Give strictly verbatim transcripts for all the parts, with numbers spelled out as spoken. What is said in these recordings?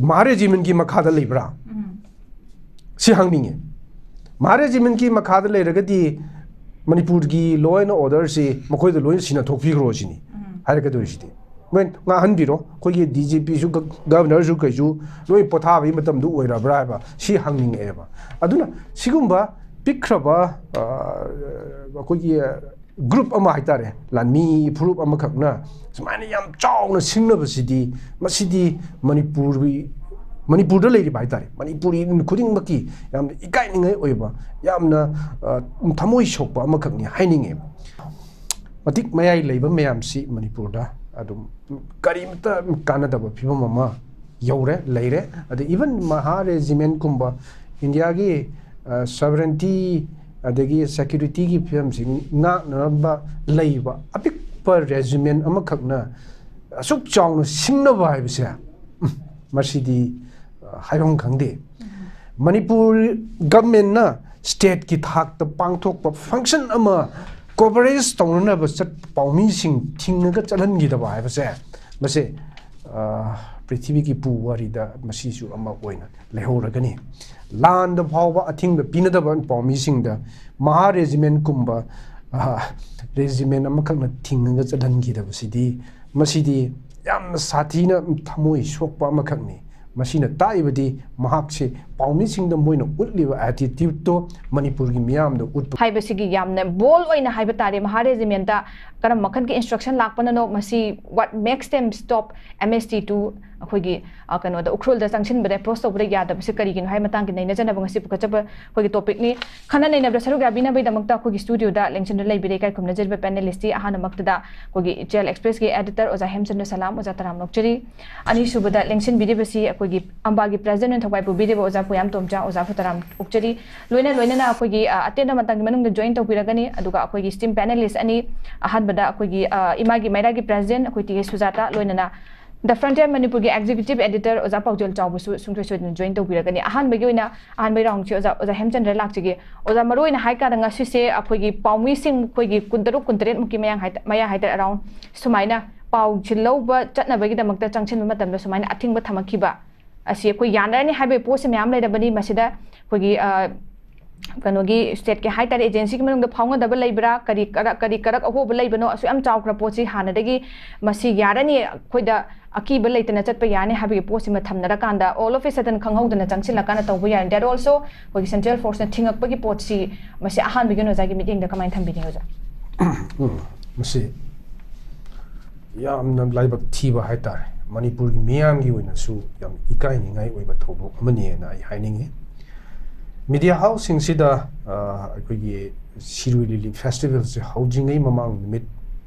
ꯃꯍꯥ ꯔꯦꯖꯤꯃꯦꯟꯒꯤ ꯃꯈꯥꯗ ꯂꯩꯕ꯭ꯔꯥ? ꯁꯤ ꯍꯪꯅꯤꯡꯉꯦ꯫ ꯃꯍꯥ ꯔꯦꯖꯤꯃꯦꯟꯒꯤ ꯃꯈꯥꯗ ꯂꯩꯔꯒꯗꯤ ꯃꯅꯤꯄꯨꯔꯒꯤ law and order ꯁꯤ ꯃꯈꯣꯏꯗ ꯂꯣꯏꯅ ꯁꯤꯟꯅꯊꯣꯛꯄꯤꯈ꯭ꯔꯣ ꯁꯤꯅꯤ ꯍꯥꯏꯔꯛꯀꯗꯣꯔꯤꯁꯤꯗꯤ꯫ ꯃꯣꯏ ꯉꯥꯡꯍꯟꯕꯤꯔꯣ, ꯑꯩꯈꯣꯏꯒꯤ D G P ꯁꯨ, ꯒ-, Governor ꯁꯨ ꯀꯩꯁꯨ ꯂꯣꯏ ꯄꯣꯊꯥꯕꯒꯤ ꯃꯇꯝꯗꯨ ꯑꯣꯏꯔꯕ꯭ꯔꯥ ꯍꯥꯏꯕ ꯁꯤ ꯍꯪꯅꯤꯡꯉꯛꯑꯦꯕ꯫ ꯑꯗꯨꯅ ꯁꯤꯒꯨꯝꯕ ꯄꯤꯛꯈ꯭ꯔꯕ, ꯑ, ꯑꯩꯈꯣꯏꯒꯤ group ꯑꯃ ꯍꯥꯏꯇꯥꯔꯦ, ꯂꯥꯟꯃꯤ ꯐꯨꯔꯨꯞ ꯑꯃꯈꯛꯅ ꯁꯨꯃꯥꯏꯅ ꯌꯥꯝ ꯆꯥꯎꯅ ꯁꯤꯡꯅꯕꯁꯤꯗꯤ, ꯃꯁꯤꯗꯤ ꯃꯅꯤꯄꯨꯔꯒꯤ, ꯃꯅꯤꯄꯨꯔꯗ ꯂꯩꯔꯤꯕ ꯍꯥꯏꯇꯥꯔꯦ, ꯃꯅꯤꯄꯨꯔꯤ ꯈꯨꯗꯤꯡꯃꯛꯀꯤ ꯌꯥꯝꯅ ꯏꯀꯥꯏꯅꯤꯡꯉꯥꯏ ꯑꯣꯏꯕ, ꯌꯥꯝꯅ, ꯑ, ꯊꯃꯣꯏ ꯁꯣꯛꯄ ꯑꯃꯈꯛꯅꯤ ꯍꯥꯏꯅꯤꯡꯉꯦ꯫ ꯃꯇꯤꯛ ꯃꯌꯥꯏ ꯂꯩꯕ ꯃꯌꯥꯝꯁꯤ ꯃꯅꯤꯄꯨꯔꯗ ꯑꯗꯨꯝ ꯀꯔꯤꯃꯇ ꯀꯥꯟꯅꯗꯕ ꯐꯤꯕꯝ ꯑꯃ ꯌꯧꯔꯦ, ꯂꯩꯔꯦ꯫ ꯑꯗ even ꯃꯍꯥ ꯔꯦꯖꯤꯃꯦꯟꯒꯨꯝꯕ ꯏꯟꯗꯤꯌꯥꯒꯤ, ꯑ, sovereignty ꯑꯗꯒꯤ security ꯒꯤ ꯐꯤꯕꯝꯁꯤ ꯉꯥꯛꯅꯅꯕ ꯂꯩꯕ ꯑꯄꯤꯛꯄ regiment ꯑꯃꯈꯛꯅ ꯑꯁꯨꯛ ꯆꯥꯎꯅ ꯁꯤꯡꯅꯕ ꯍꯥꯏꯕꯁꯦ, ꯎꯝ, ꯃꯁꯤꯗꯤ, ꯑ, ꯍꯥꯏꯐꯝ ꯈꯪꯗꯦ꯫ ꯃꯅꯤꯄꯨꯔ government ꯅ state ꯀꯤ ꯊꯥꯛꯇ ꯄꯥꯡꯊꯣꯛꯄ function ꯑꯃ coverage ꯇꯧꯅꯅꯕ ꯆꯠꯄ ꯄꯥꯎꯃꯤꯁꯤꯡ ꯊꯤꯡꯉꯒ ꯆꯠꯍꯟꯈꯤꯗꯕ ꯍꯥꯏꯕꯁꯦ, ꯃꯁꯤ, ꯑ, ꯄ꯭ꯔꯤꯊꯤꯕꯤꯒꯤ ꯄꯨꯋꯥꯔꯤꯗ ꯃꯁꯤꯁꯨ ꯑꯃ ꯑꯣꯏꯅ ꯂꯩꯍꯧꯔꯒꯅꯤ꯫ ꯂꯥꯟꯗ ꯐꯥꯎꯕ ꯑꯊꯤꯡꯕ ꯄꯤꯅꯗꯕ ꯄꯥꯎꯃꯤꯁꯤꯡꯗ ꯃꯍꯥ regiment ꯀꯨꯝꯕ, ꯑ, regiment ꯑꯃꯈꯛꯅ ꯊꯤꯡꯉꯒ ꯆꯠꯍꯟꯈꯤꯗꯕꯁꯤꯗꯤ, ꯃꯁꯤꯗꯤ ꯌꯥꯝꯅ ꯁꯥꯊꯤꯅ ꯊꯃꯣꯏ ꯁꯣꯛꯄ ꯑꯃꯈꯛꯅꯤ꯫ ꯃꯁꯤꯅ ꯇꯥꯛꯏꯕꯗꯤ ꯃꯍꯥꯛꯁꯦ ꯄꯥꯎꯃꯤꯁꯤꯡꯗ ꯃꯣꯏꯅ ꯎꯠꯂꯤꯕ attitude ꯇꯣ ꯃꯅꯤꯄꯨꯔꯒꯤ ꯃꯤꯌꯥꯝꯗ ꯎꯠꯄ꯫ ꯍꯥꯏꯕꯁꯤꯒꯤ ꯌꯥꯝꯅ bold ꯑꯣꯏꯅ ꯍꯥꯏꯕ ꯇꯥꯔꯦ꯫ ꯃꯍꯥ regiment ꯇ ꯀꯔꯝꯕ ꯃꯈꯜꯒꯤ instruction ꯂꯥꯛꯄꯅꯅꯣ, ꯃꯁꯤ what makes them stop M H T two ꯑꯩꯈꯣꯏꯒꯤ, ꯑ, ꯀꯩꯅꯣꯗ, ꯎꯈ꯭ꯔꯨꯜꯗ ꯆꯪꯁꯤꯟꯕꯗ, approach ꯇꯧꯕꯗ ꯌꯥꯗꯕꯁꯤ ꯀꯔꯤꯒꯤꯅꯣ ꯍꯥꯏꯕ ꯃꯇꯥꯡꯒꯤ ꯅꯩꯅꯖꯅꯕ ꯉꯁꯤ ꯄꯨꯈꯠꯆꯕ ꯑꯩꯈꯣꯏꯒꯤ topic ꯅꯤ꯫ ꯈꯟꯅ ꯅꯩꯅꯕꯗ ꯁꯔꯨꯛ ꯌꯥꯕꯤꯅꯕꯒꯤꯗꯃꯛꯇ ꯑꯩꯈꯣꯏꯒꯤ studio ꯗ ꯂꯦꯡꯁꯤꯟꯗꯨꯅ ꯂꯩꯕꯤꯔꯦ ꯏꯀꯥꯏ ꯈꯨꯝꯅꯖꯔꯤꯕ panelist ꯇꯤ꯫ ꯑꯍꯥꯟꯕꯃꯛꯇꯗ ꯑꯩꯈꯣꯏꯒꯤ Ichel Express ꯀꯤ editor ꯑꯣꯖꯥ ꯍꯦꯝꯆꯟꯗ꯭ꯔ ꯁꯂꯥꯝ, ꯑꯣꯖꯥ ꯇꯔꯥꯝ ꯅꯣꯛꯆꯔꯤ꯫ ꯑꯅꯤꯁꯨꯕꯗ ꯂꯦꯡꯁꯤꯟꯕꯤꯔꯤꯕꯁꯤ ꯑꯩꯈꯣꯏꯒꯤ ꯑꯝꯕꯥꯒꯤ president ꯑꯣꯏꯅ ꯊꯧꯒꯥꯏ ꯄꯨꯕꯤꯔꯤꯕ ꯑꯣꯖꯥ ꯄꯨꯌꯥꯝꯇꯣꯝ ꯆꯥ, ꯑꯣꯖꯥꯕꯨ ꯇꯔꯥꯝ ꯑꯣꯛꯆꯔꯤ꯫ ꯂꯣꯏꯅ ꯂꯣꯏꯅꯅ ꯑꯩꯈꯣꯏꯒꯤ, ꯑ, ꯑꯇꯦꯟꯕ ꯃꯇꯝꯒꯤ ꯃꯅꯨꯡꯗ join ꯇꯧꯕꯤꯔꯒꯅꯤ꯫ ꯑꯗꯨꯒ ꯑꯩꯈꯣꯏꯒꯤ esteemed panelist ꯑꯅꯤ, ꯑꯍꯥꯟꯕꯗ ꯑꯩꯈꯣꯏꯒꯤ, ꯑ, ꯏꯃꯥꯒꯤ ꯃꯩꯔꯥꯒꯤ president ꯑꯩꯈꯣꯏ ꯇꯤ ꯀꯦ ꯁꯨꯖꯥꯇꯥ, ꯂꯣꯏꯅꯅ The Frontier ꯃꯅꯤꯄꯨꯔꯒꯤ executive editor ꯑꯣꯖꯥ ꯄꯥꯎꯖꯦꯜ ꯆꯥꯎꯕꯁꯨ ꯁꯨꯡꯁꯣꯏ ꯁꯣꯏꯗꯅ join ꯇꯧꯕꯤꯔꯒꯅꯤ꯫ ꯑꯍꯥꯟꯕꯒꯤ ꯑꯣꯏꯅ, ꯑꯍꯥꯟꯕꯒꯤ round ꯁꯤ ꯑꯣꯖꯥ, ꯑꯣꯖꯥ ꯍꯦꯝꯆꯟꯗ꯭ꯔ ꯂꯥꯛꯆꯒꯦ꯫ ꯑꯣꯖꯥ, ꯃꯔꯨ ꯑꯣꯏꯅ ꯍꯥꯏ ꯀꯥꯟꯗ ꯉꯁꯤꯁꯦ ꯑꯩꯈꯣꯏꯒꯤ ꯄꯥꯎꯃꯤꯁꯤꯡ ꯑꯩꯈꯣꯏꯒꯤ ꯀꯨꯟꯇꯔꯨꯛ, ꯀꯨꯟꯇꯔꯦꯠ ꯃꯨꯛꯀꯤ ꯃꯌꯥ ꯍꯥꯏꯇ-, ꯃꯌꯥ ꯍꯥꯏꯇꯥꯔꯦ, around ꯁꯨꯃꯥꯏꯅ ꯄꯥꯎꯁꯤ ꯂꯧꯕ ꯆꯠꯅꯕꯒꯤꯗꯃꯛꯇ ꯆꯪꯁꯤꯟꯕ ꯃꯇꯝꯗ ꯁꯨꯃꯥꯏꯅ ꯑꯊꯤꯡꯕ ꯊꯝꯃꯛꯈꯤꯕ꯫ ꯑꯁꯤ ꯑꯩꯈꯣꯏ ꯌꯥꯅꯔꯅꯤ ꯍꯥꯏꯕꯒꯤ ꯄꯣꯠꯁꯦ ꯃꯌꯥꯝ ꯂꯩꯔꯕꯅꯤ꯫ ꯃꯁꯤꯗ ꯑꯩꯈꯣꯏꯒꯤ ꯑ, ꯀꯩꯅꯣꯒꯤ ꯁ꯭ꯇꯦꯠꯀꯤ ꯍꯥꯏꯇꯥꯔꯦ, ꯑꯦꯖꯦꯟꯁꯤꯒꯤ ꯃꯅꯨꯡꯗ ꯐꯥꯎꯅꯗꯕ ꯂꯩꯕ꯭ꯔꯥ, ꯀꯔꯤ ꯀꯔꯛ ꯀꯔꯤ ꯀꯔꯛ ꯑꯍꯣꯕ ꯂꯩꯕꯅꯣ, ꯑꯁꯨꯛ ꯌꯥꯝ ꯆꯥꯎꯈ꯭ꯔ ꯄꯣꯠꯁꯤ ꯍꯥꯟꯅꯗꯒꯤ ꯃꯁꯤ ꯌꯥꯔꯅꯤ, ꯑꯩꯈꯣꯏꯗ ꯑꯀꯤꯕ ꯂꯩꯇꯅ ꯆꯠꯄ ꯌꯥꯅꯤ ꯍꯥꯏꯕꯒꯤ ꯄꯣꯠꯁꯤꯃ ꯊꯝꯅꯔꯀꯥꯟꯗ all of a sudden ꯈꯪꯍꯧꯗꯅ ꯆꯪꯁꯤꯜꯂꯀꯥꯟꯗ ꯇꯧꯕ ꯌꯥꯔꯅꯤ꯫ That also ꯑꯩꯈꯣꯏꯒꯤ central forceꯅ ꯊꯤꯡꯉꯛꯄꯒꯤ ꯄꯣꯠꯁꯤ, ꯃꯁꯤ ꯑꯍꯥꯟꯕꯒꯤ ꯑꯣꯏꯅ ꯑꯣꯖꯥꯒꯤ ꯃꯤꯠꯌꯦꯡꯗ ꯀꯃꯥꯏꯅ ꯊꯝꯕꯤꯅꯤꯡꯉꯤ ꯑꯣꯖꯥ? ꯎꯝ, ꯃꯁꯤ ꯌꯥꯝꯅ ꯂꯥꯏꯕꯛ ꯊꯤꯕ ꯍꯥꯏꯇꯥꯔꯦ꯫ ꯃꯅꯤꯄꯨꯔꯒꯤ ꯃꯤꯌꯥꯝꯒꯤ ꯑꯣꯏꯅꯁꯨ ꯌꯥꯝ ꯏꯀꯥꯏꯅꯤꯡꯉꯥꯏ ꯑꯣꯏꯕ ꯊꯧꯗꯣꯛ ꯑꯃꯅꯤꯅ ꯑꯩ ꯍꯥꯏꯅꯤꯡꯉꯤ꯫ ꯃꯤꯗꯤꯌꯥ ꯍꯥꯎꯁꯁꯤꯡꯁꯤꯗ ꯑ, ꯑꯩꯈꯣꯏꯒꯤ ꯁꯤꯔꯣꯏ ꯂꯤꯂꯤ ꯐꯦꯁꯇꯤꯚꯦꯜꯁꯦ ꯍꯧꯗ꯭ꯔꯤꯉꯩ ꯃꯃꯥꯡ, ꯅꯨꯃꯤꯠ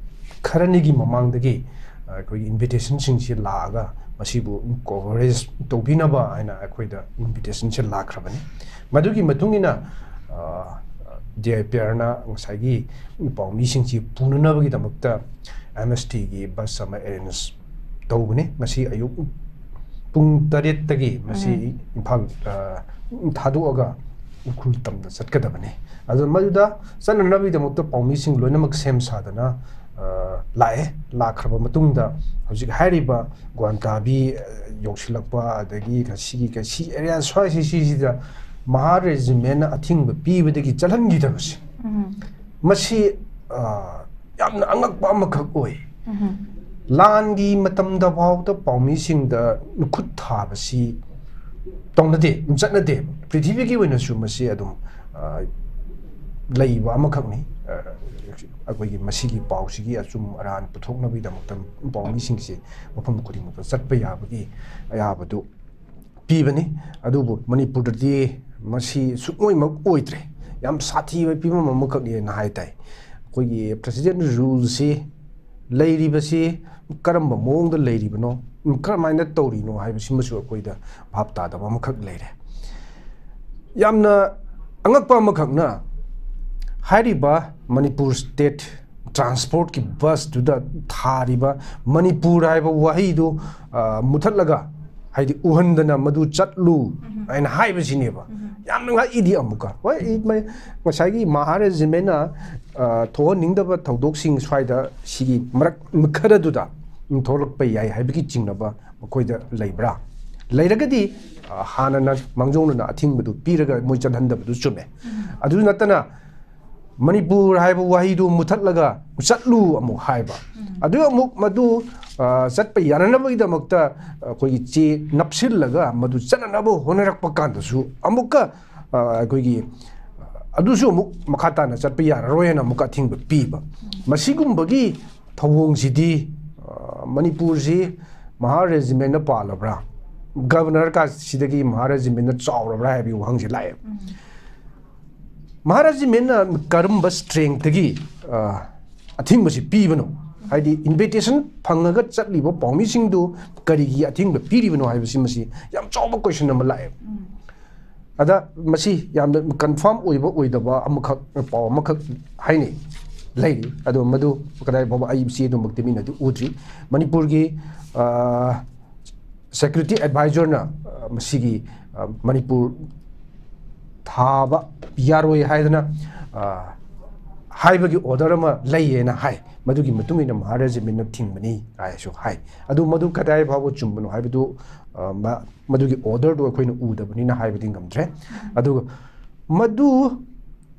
ꯈꯔꯅꯤꯒꯤ ꯃꯃꯥꯡꯗꯒꯤ ꯑ, ꯑꯩꯈꯣꯏꯒꯤ ꯏꯟꯚꯤꯇꯦꯁꯟꯁꯤꯡꯁꯤ ꯂꯥꯛꯑꯒ ꯃꯁꯤꯕꯨ ꯀꯣꯚꯔꯦꯖ ꯇꯧꯕꯤꯅꯕ ꯍꯥꯏꯅ ꯑꯩꯈꯣꯏꯗ ꯏꯟꯚꯤꯇꯦꯁꯟꯁꯦ ꯂꯥꯛꯈ꯭ꯔꯕꯅꯤ꯫ ꯃꯗꯨꯒꯤ ꯃꯇꯨꯡ ꯏꯟꯅ ꯑ, ꯗꯤ ꯑꯥꯏ ꯄꯤ ꯑꯥꯔꯅ ꯉꯁꯥꯏꯒꯤ ꯄꯥꯎꯃꯤꯁꯤꯡꯁꯤ ꯄꯨꯅꯅꯕꯒꯤꯗꯃꯛꯇ ꯑꯦꯝ ꯑꯦꯁ ꯇꯤꯒꯤ ꯕꯁ ꯑꯃ ꯑꯦꯔꯦꯟꯖ ꯇꯧꯕꯅꯤ꯫ ꯉꯁꯤ ꯑꯌꯨꯛ ꯄꯨꯡ ꯇꯔꯦꯠꯇꯒꯤ ꯃꯁꯤ ꯏꯝꯐꯥꯜ ꯑ, ꯊꯥꯗꯣꯛꯑꯒ ꯎꯈ꯭ꯔꯨꯜ ꯇꯝꯗ ꯆꯠꯀꯗꯕꯅꯤ꯫ ꯑꯗꯨ ꯃꯗꯨꯗ ꯆꯠꯅꯅꯕꯒꯤꯗꯃꯛꯇ ꯄꯥꯎꯃꯤꯁꯤꯡ ꯂꯣꯏꯅꯃꯛ ꯁꯦꯝ ꯁꯥꯗꯅ ꯑ, ꯂꯥꯛꯑꯦ꯫ ꯂꯥꯛꯈ꯭ꯔꯕ ꯃꯇꯨꯡꯗ ꯍꯧꯖꯤꯛ ꯍꯥꯏꯔꯤꯕ ꯒ꯭ꯋꯥꯟꯇꯥꯕꯤ ꯑ, ꯌꯧꯁꯤꯜꯂꯛꯄ, ꯑꯗꯒꯤ ꯁꯤꯒꯤ ꯁꯤ ꯑꯦꯔꯤꯌꯥ ꯁ꯭ꯋꯥꯏꯁꯤ, ꯁꯤꯁꯤꯗ ꯃꯍꯥ ꯔꯦꯖꯤꯃꯦꯟꯅ ꯑꯊꯤꯡꯕ ꯄꯤꯕꯗꯒꯤ ꯆꯠꯍꯟꯈꯤꯗꯕꯁꯦ, ꯃꯁꯤ ꯑ, ꯌꯥꯝꯅ ꯑꯉꯛꯄ ꯑꯃꯈꯛ ꯑꯣꯏ꯫ ꯂꯥꯟꯒꯤ ꯃꯇꯝꯗ ꯐꯥꯎꯗ ꯄꯥꯎꯃꯤꯁꯤꯡꯗ ꯈꯨꯠ ꯊꯥꯕꯁꯤ ꯇꯧꯅꯗꯦ, ꯆꯠꯅꯗꯦ꯫ ꯄ꯭ꯔꯤꯊꯤꯕꯤꯒꯤ ꯑꯣꯏꯅꯁꯨ ꯃꯁꯤ ꯑꯗꯨꯝ ꯑ, ꯂꯩꯕ ꯑꯃꯈꯛꯅꯤ꯫ ꯑ, ꯑꯩꯈꯣꯏꯒꯤ ꯃꯁꯤꯒꯤ ꯄꯥꯎꯁꯤꯒꯤ ꯑꯆꯨꯝ ꯑꯔꯥꯟ ꯄꯨꯊꯣꯛꯅꯕꯒꯤꯗꯃꯛꯇ ꯄꯥꯎꯃꯤꯁꯤꯡꯁꯤ ꯃꯐꯝ ꯈꯨꯗꯤꯡꯃꯛꯇ ꯆꯠꯄ ꯌꯥꯕꯒꯤ ꯑꯌꯥꯕꯗꯨ ꯄꯤꯕꯅꯤ꯫ ꯑꯗꯨꯕꯨ ꯃꯅꯤꯄꯨꯔꯗꯗꯤ ꯃꯁꯤ ꯁꯨꯛꯑꯣꯏꯃꯛ ꯑꯣꯏꯗ꯭ꯔꯦ꯫ ꯌꯥꯝ ꯁꯥꯊꯤꯕ ꯐꯤꯕꯝ ꯑꯃꯈꯛꯅꯦꯅ ꯍꯥꯏ ꯇꯥꯏ꯫ ꯑꯩꯈꯣꯏꯒꯤ ꯄ꯭ꯔꯦꯁꯤꯗꯦꯟ ꯔꯨꯜꯁꯤ ꯂꯩꯔꯤꯕꯁꯤ ꯀꯔꯝꯕ ꯃꯑꯣꯡꯗ ꯂꯩꯔꯤꯕꯅꯣ, ꯀꯔꯝꯍꯥꯏꯅ ꯇꯧꯔꯤꯅꯣ ꯍꯥꯏꯕꯁꯤꯃꯁꯨ ꯑꯩꯈꯣꯏꯗ ꯚꯥꯞ ꯇꯥꯗꯕ ꯑꯃꯈꯛ ꯂꯩꯔꯦ꯫ ꯌꯥꯝꯅ ꯑꯉꯛꯄ ꯑꯃꯈꯛꯅ, ꯍꯥꯏꯔꯤꯕ ꯃꯅꯤꯄꯨꯔ ꯁ꯭ꯇꯦꯠ ꯇ꯭ꯔꯥꯟꯁꯄꯣꯔꯠꯀꯤ ꯕꯁꯇꯨꯗ ꯊꯥꯔꯤꯕ ꯃꯅꯤꯄꯨꯔ ꯍꯥꯏꯕ ꯋꯥꯍꯩꯗꯨ, ꯑ, ꯃꯨꯊꯠꯂꯒ, ꯍꯥꯏꯗꯤ ꯎꯍꯟꯗꯅ ꯃꯗꯨ ꯆꯠꯂꯨ ꯍꯥꯏꯅ ꯍꯥꯏꯕꯁꯤꯅꯦꯕ꯫ ꯌꯥꯝꯅ ꯉꯛꯏꯗꯤ ꯑꯃꯨꯛꯀ꯫ ꯍꯣꯏ, ꯑꯩ ꯃ-, ꯉꯁꯥꯏꯒꯤ ꯃꯍꯥ ꯔꯦꯖꯤꯃꯦꯟꯅ, ꯑ, ꯊꯣꯛꯍꯟꯅꯤꯡꯗꯕ ꯊꯧꯗꯣꯛꯁꯤꯡ ꯁ꯭ꯋꯥꯏꯗ ꯁꯤꯒꯤ ꯃꯔꯛ ꯈꯔꯗꯨꯗ ꯊꯣꯛꯂꯛꯄ ꯌꯥꯏ ꯍꯥꯏꯕꯒꯤ ꯆꯤꯡꯅꯕ ꯃꯈꯣꯏꯗ ꯂꯩꯕ꯭ꯔꯥ? ꯂꯩꯔꯒꯗꯤ, ꯑ, ꯍꯥꯟꯅꯅ ꯃꯥꯡꯖꯧꯅꯅ ꯑꯊꯤꯡꯕꯗꯨ ꯄꯤꯔꯒ ꯃꯣꯏ ꯆꯠꯍꯟꯗꯕꯗꯨ ꯆꯨꯝꯃꯦ꯫ ꯑꯗꯨ ꯅꯠꯇꯅ ꯃꯅꯤꯄꯨꯔ ꯍꯥꯏꯕ ꯋꯥꯍꯩꯗꯨ ꯃꯨꯊꯠꯂꯒ ꯆꯠꯂꯨ ꯑꯃꯨꯛ ꯍꯥꯏꯕ, ꯑꯗꯨ ꯑꯃꯨꯛ ꯃꯗꯨ, ꯑ, ꯆꯠꯄ ꯌꯥꯅꯅꯕꯒꯤꯗꯃꯛꯇ ꯑꯩꯈꯣꯏꯒꯤ ꯆꯦ ꯅꯞꯁꯤꯜꯂꯒ ꯃꯗꯨ ꯆꯠꯅꯅꯕ ꯍꯣꯠꯅꯔꯛꯄ ꯀꯥꯟꯗꯁꯨ ꯑꯃꯨꯛꯀ, ꯑ, ꯑꯩꯈꯣꯏꯒꯤ ꯑꯗꯨꯁꯨ ꯑꯃꯨꯛ ꯃꯈꯥ ꯇꯥꯅ ꯆꯠꯄ ꯌꯥꯔꯔꯣꯏ ꯍꯥꯏꯅ ꯑꯃꯨꯛꯀ ꯑꯊꯤꯡꯕ ꯄꯤꯕ꯫ ꯃꯁꯤꯒꯨꯝꯕꯒꯤ ꯊꯧꯑꯣꯡꯁꯤꯗꯤ, ꯑ, ꯃꯅꯤꯄꯨꯔꯁꯤ ꯃꯍꯥ ꯔꯦꯖꯤꯃꯦꯟꯅ ꯄꯥꯜꯂꯕ꯭ꯔꯥ, ꯒꯕꯔꯅꯔ ꯀꯥꯁꯤꯗꯒꯤ ꯃꯍꯥ ꯔꯦꯖꯤꯃꯦꯟꯅ ꯆꯥꯎꯔꯕ꯭ꯔꯥ ꯍꯥꯏꯕꯒꯤ ꯋꯥꯍꯪꯁꯤ ꯂꯥꯛꯑꯦꯕ꯫ ꯃꯍꯥ ꯔꯦꯖꯤꯃꯦꯟꯅ ꯀꯔꯝꯕ ꯁ꯭ꯇꯔꯦꯡꯇꯒꯤ, ꯑ, ꯑꯊꯤꯡꯕꯁꯤ ꯄꯤꯕꯅꯣ? ꯍꯥꯏꯗꯤ ꯏꯟꯚꯤꯇꯦꯁꯟ ꯐꯪꯉꯒ ꯆꯠꯂꯤꯕ ꯄꯥꯎꯃꯤꯁꯤꯡꯗꯨ ꯀꯔꯤꯒꯤ ꯑꯊꯤꯡꯕ ꯄꯤꯔꯤꯕꯅꯣ ꯍꯥꯏꯕꯁꯤ, ꯃꯁꯤ ꯌꯥꯝ ꯆꯥꯎꯕ ꯀꯣꯏꯁꯟ ꯑꯃ ꯂꯥꯛꯑꯦꯕ꯫ ꯑꯗ ꯃꯁꯤ ꯌꯥꯝꯅ ꯀꯟꯐꯥꯔꯝ ꯑꯣꯏꯕ ꯑꯣꯏꯗꯕ ꯑꯃꯈꯛ, ꯄꯥꯎ ꯑꯃꯈꯛ ꯍꯥꯏꯅꯩ, ꯂꯩꯔꯤ꯫ ꯑꯗꯣ ꯃꯗꯨ ꯀꯗꯥꯏ ꯐꯥꯎꯕ, ꯑꯩ ꯆꯦꯗꯨꯃꯛꯇꯤ ꯃꯤꯅꯗꯤ ꯎꯗ꯭ꯔꯤ꯫ ꯃꯅꯤꯄꯨꯔꯒꯤ, ꯑ, ꯁꯦꯀ꯭ꯌꯨꯔꯤꯇꯤ ꯑꯦꯗꯚꯥꯏꯖꯔꯅ, ꯑ, ꯃꯁꯤꯒꯤ, ꯑ, ꯃꯅꯤꯄꯨꯔ ꯊꯥꯕ ꯌꯥꯔꯣꯏ ꯍꯥꯏꯗꯅ, ꯑ, ꯍꯥꯏꯕꯒꯤ ꯑꯣꯔꯗꯔ ꯑꯃ ꯂꯩꯌꯦꯅ ꯍꯥꯏ꯫ ꯃꯗꯨꯒꯤ ꯃꯇꯨꯡ ꯏꯟꯅ ꯃꯍꯥ ꯔꯦꯖꯤꯃꯦꯟꯅ ꯊꯤꯡꯕꯅꯤ ꯍꯥꯏꯁꯨ ꯍꯥꯏ꯫ ꯑꯗꯨ ꯃꯗꯨ ꯀꯗꯥꯏ ꯐꯥꯎꯕ ꯆꯨꯝꯕꯅꯣ ꯍꯥꯏꯕꯗꯨ, ꯑ, ꯃ-, ꯃꯗꯨꯒꯤ ꯑꯣꯔꯗꯔꯗꯨ ꯑꯩꯈꯣꯏꯅ ꯎꯗꯕꯅꯤꯅ ꯍꯥꯏꯕꯗꯤ ꯉꯝꯗ꯭ꯔꯦ꯫ ꯑꯗꯨꯒ ꯃꯗꯨ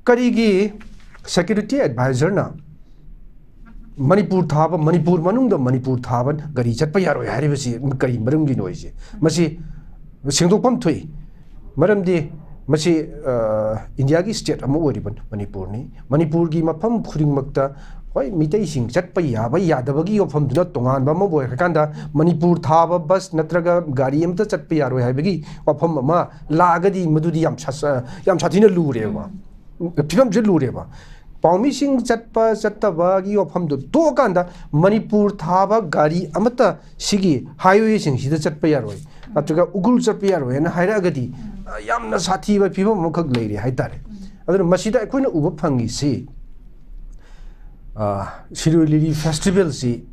ꯀꯔꯤꯒꯤ ꯁꯦꯀ꯭ꯌꯨꯔꯤꯇꯤ ꯑꯦꯗꯚꯥꯏꯖꯔꯅ ꯃꯅꯤꯄꯨꯔ ꯊꯥꯕ, ꯃꯅꯤꯄꯨꯔ ꯃꯅꯨꯡꯗ ꯃꯅꯤꯄꯨꯔ ꯊꯥꯕ ꯒꯥꯔꯤ ꯆꯠꯄ ꯌꯥꯔꯣꯏ ꯍꯥꯏꯔꯤꯕꯁꯤ ꯀꯔꯤ ꯃꯔꯝꯒꯤꯅꯣ ꯍꯥꯏꯁꯦ? ꯃꯁꯤ ꯁꯦꯡꯗꯣꯛꯐꯝ ꯊꯣꯛꯏ꯫ ꯃꯔꯝꯗꯤ ꯃꯁꯤ, ꯑ, ꯏꯟꯗꯤꯌꯥꯒꯤ ꯁ꯭ꯇꯦꯠ ꯑꯃ ꯑꯣꯏꯔꯤꯕ ꯃꯅꯤꯄꯨꯔꯅꯤ꯫ ꯃꯅꯤꯄꯨꯔꯒꯤ ꯃꯐꯝ ꯈꯨꯗꯤꯡꯃꯛꯇ, ꯍꯣꯏ, ꯃꯤꯇꯩꯁꯤꯡ ꯆꯠꯄ ꯌꯥꯕ ꯌꯥꯗꯕꯒꯤ ꯋꯥꯐꯝꯗꯨꯅ ꯇꯣꯉꯥꯟꯕ ꯑꯃ ꯑꯣꯏꯈ꯭ꯔꯀꯥꯟꯗ, ꯃꯅꯤꯄꯨꯔ ꯊꯥꯕ ꯕꯁ ꯅꯠꯇ꯭ꯔꯒ ꯒꯥꯔꯤ ꯑꯃꯠꯇ ꯆꯠꯄ ꯌꯥꯔꯣꯏ ꯍꯥꯏꯕꯒꯤ ꯋꯥꯐꯝ ꯑꯃ ꯂꯥꯛꯑꯒꯗꯤ, ꯃꯗꯨꯗꯤ ꯌꯥꯝ ꯁꯥ-, ꯌꯥꯝ ꯁꯥꯊꯤꯅ ꯂꯨꯔꯦꯕ꯫ ꯐꯤꯕꯝꯁꯦ ꯂꯨꯔꯦꯕ꯫ ꯄꯥꯎꯃꯤꯁꯤꯡ ꯆꯠꯄ ꯆꯠꯇꯕꯒꯤ ꯋꯥꯐꯝꯗꯨ ꯇꯣꯛꯑꯀꯥꯟꯗ, ꯃꯅꯤꯄꯨꯔ ꯊꯥꯕ ꯒꯥꯔꯤ ꯑꯃꯠꯇ ꯁꯤꯒꯤ ꯍꯥꯏꯋꯦꯁꯤꯡꯁꯤꯗ ꯆꯠꯄ ꯌꯥꯔꯣꯏ, ꯅꯠꯇ꯭ꯔꯒ ꯎꯈ꯭ꯔꯨꯜ ꯆꯠꯄ ꯌꯥꯔꯣꯏ ꯍꯥꯏꯅ ꯍꯥꯏꯔꯛꯑꯒꯗꯤ, ꯑ, ꯌꯥꯝꯅ ꯁꯥꯊꯤꯕ ꯐꯤꯕꯝ ꯑꯃꯈꯛ ꯂꯩꯔꯦ ꯍꯥꯏꯇꯥꯔꯦ꯫ ꯑꯗꯨꯅ ꯃꯁꯤꯗ ꯑꯩꯈꯣꯏꯅ ꯎꯕ ꯐꯪꯉꯤꯁꯤ, ꯑ, ꯁꯤꯔꯣꯏ ꯂꯤꯂꯤ ꯐꯦꯁꯇꯤꯚꯦꯜꯁꯤ,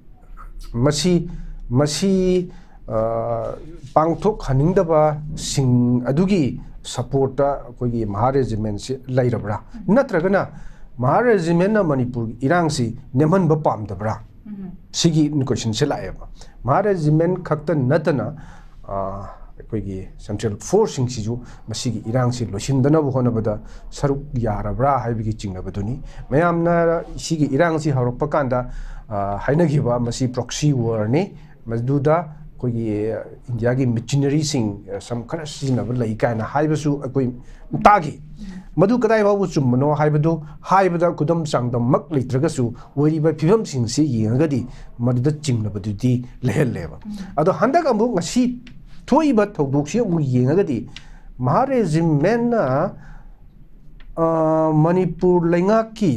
ꯃꯁꯤ, ꯃꯁꯤ, ꯑ, ꯄꯥꯡꯊꯣꯛꯍꯟꯅꯤꯡꯗꯕꯁꯤꯡ ꯑꯗꯨꯒꯤ ꯁꯞꯄꯣꯔꯠꯇ ꯑꯩꯈꯣꯏꯒꯤ ꯃꯍꯥ ꯔꯦꯖꯤꯃꯦꯟꯁꯤ ꯂꯩꯔꯕ꯭ꯔꯥ? ꯅꯠꯇ꯭ꯔꯒꯅ ꯃꯍꯥ ꯔꯦꯖꯤꯃꯦꯟꯅ ꯃꯅꯤꯄꯨꯔꯒꯤ ꯏꯔꯥꯡꯁꯤ ꯅꯦꯝꯍꯟꯕ ꯄꯥꯝꯗꯕ꯭ꯔꯥ? ꯁꯤꯒꯤ ꯀꯣꯏꯁꯟꯁꯦ ꯂꯥꯛꯑꯦꯕ꯫ ꯃꯍꯥ ꯔꯦꯖꯤꯃꯦꯟ ꯈꯛꯇ ꯅꯠꯇꯅ, ꯑ, ꯑꯩꯈꯣꯏꯒꯤ ꯁꯦꯟꯇ꯭ꯔꯦꯜ ꯐꯣꯔꯁꯁꯤꯡꯁꯤꯁꯨ ꯃꯁꯤꯒꯤ ꯏꯔꯥꯡꯁꯤ ꯂꯣꯏꯁꯤꯟꯗꯅꯕ ꯍꯣꯠꯅꯕꯗ ꯁꯔꯨꯛ ꯌꯥꯔꯕ꯭ꯔꯥ ꯍꯥꯏꯕꯒꯤ ꯆꯤꯡꯅꯕꯗꯨꯅꯤ꯫ ꯃꯌꯥꯝꯅ ꯁꯤꯒꯤ ꯏꯔꯥꯡꯁꯤ ꯍꯧꯔꯛꯄ ꯀꯥꯟꯗ, ꯑ, ꯍꯥꯏꯅꯈꯤꯕ ꯃꯁꯤ proxy warꯅꯤ, ꯃꯗꯨꯗ ꯑꯩꯈꯣꯏꯒꯤ ꯏꯟꯗꯤꯌꯥꯒꯤ ꯃꯦꯆꯤꯅꯔꯤꯁꯤꯡ, ꯑ, ꯁꯝ ꯈꯔ ꯁꯤꯖꯤꯟꯅꯕ ꯂꯩ ꯀꯥꯏꯅ ꯍꯥꯏꯕꯁꯨ ꯑꯩꯈꯣꯏ ꯇꯥꯈꯤ꯫ ꯃꯗꯨ ꯀꯗꯥꯏ ꯐꯥꯎꯕ ꯆꯨꯝꯕꯅꯣ ꯍꯥꯏꯕꯗꯨ ꯍꯥꯏꯕꯗ ꯈꯨꯗꯝ ꯆꯥꯡꯗꯝꯃꯛ ꯂꯩꯇ꯭ꯔꯒꯁꯨ, ꯑꯣꯏꯔꯤꯕ ꯐꯤꯕꯝꯁꯤꯡꯁꯤ ꯌꯦꯡꯉꯒꯗꯤ ꯃꯗꯨꯗ ꯆꯤꯡꯅꯕꯗꯨꯗꯤ ꯂꯩꯍꯜꯂꯦꯕ꯫ ꯑꯗꯣ ꯍꯟꯗꯛ ꯑꯃꯨꯛ ꯉꯁꯤ ꯊꯣꯛꯏꯕ ꯊꯧꯗꯣꯛꯁꯤ ꯑꯃꯨꯛ ꯌꯦꯡꯉꯒꯗꯤ, ꯃꯍꯥ ꯔꯦꯖꯤꯃꯦꯟꯅ, ꯑ, ꯃꯅꯤꯄꯨꯔ ꯂꯩꯉꯥꯛꯀꯤ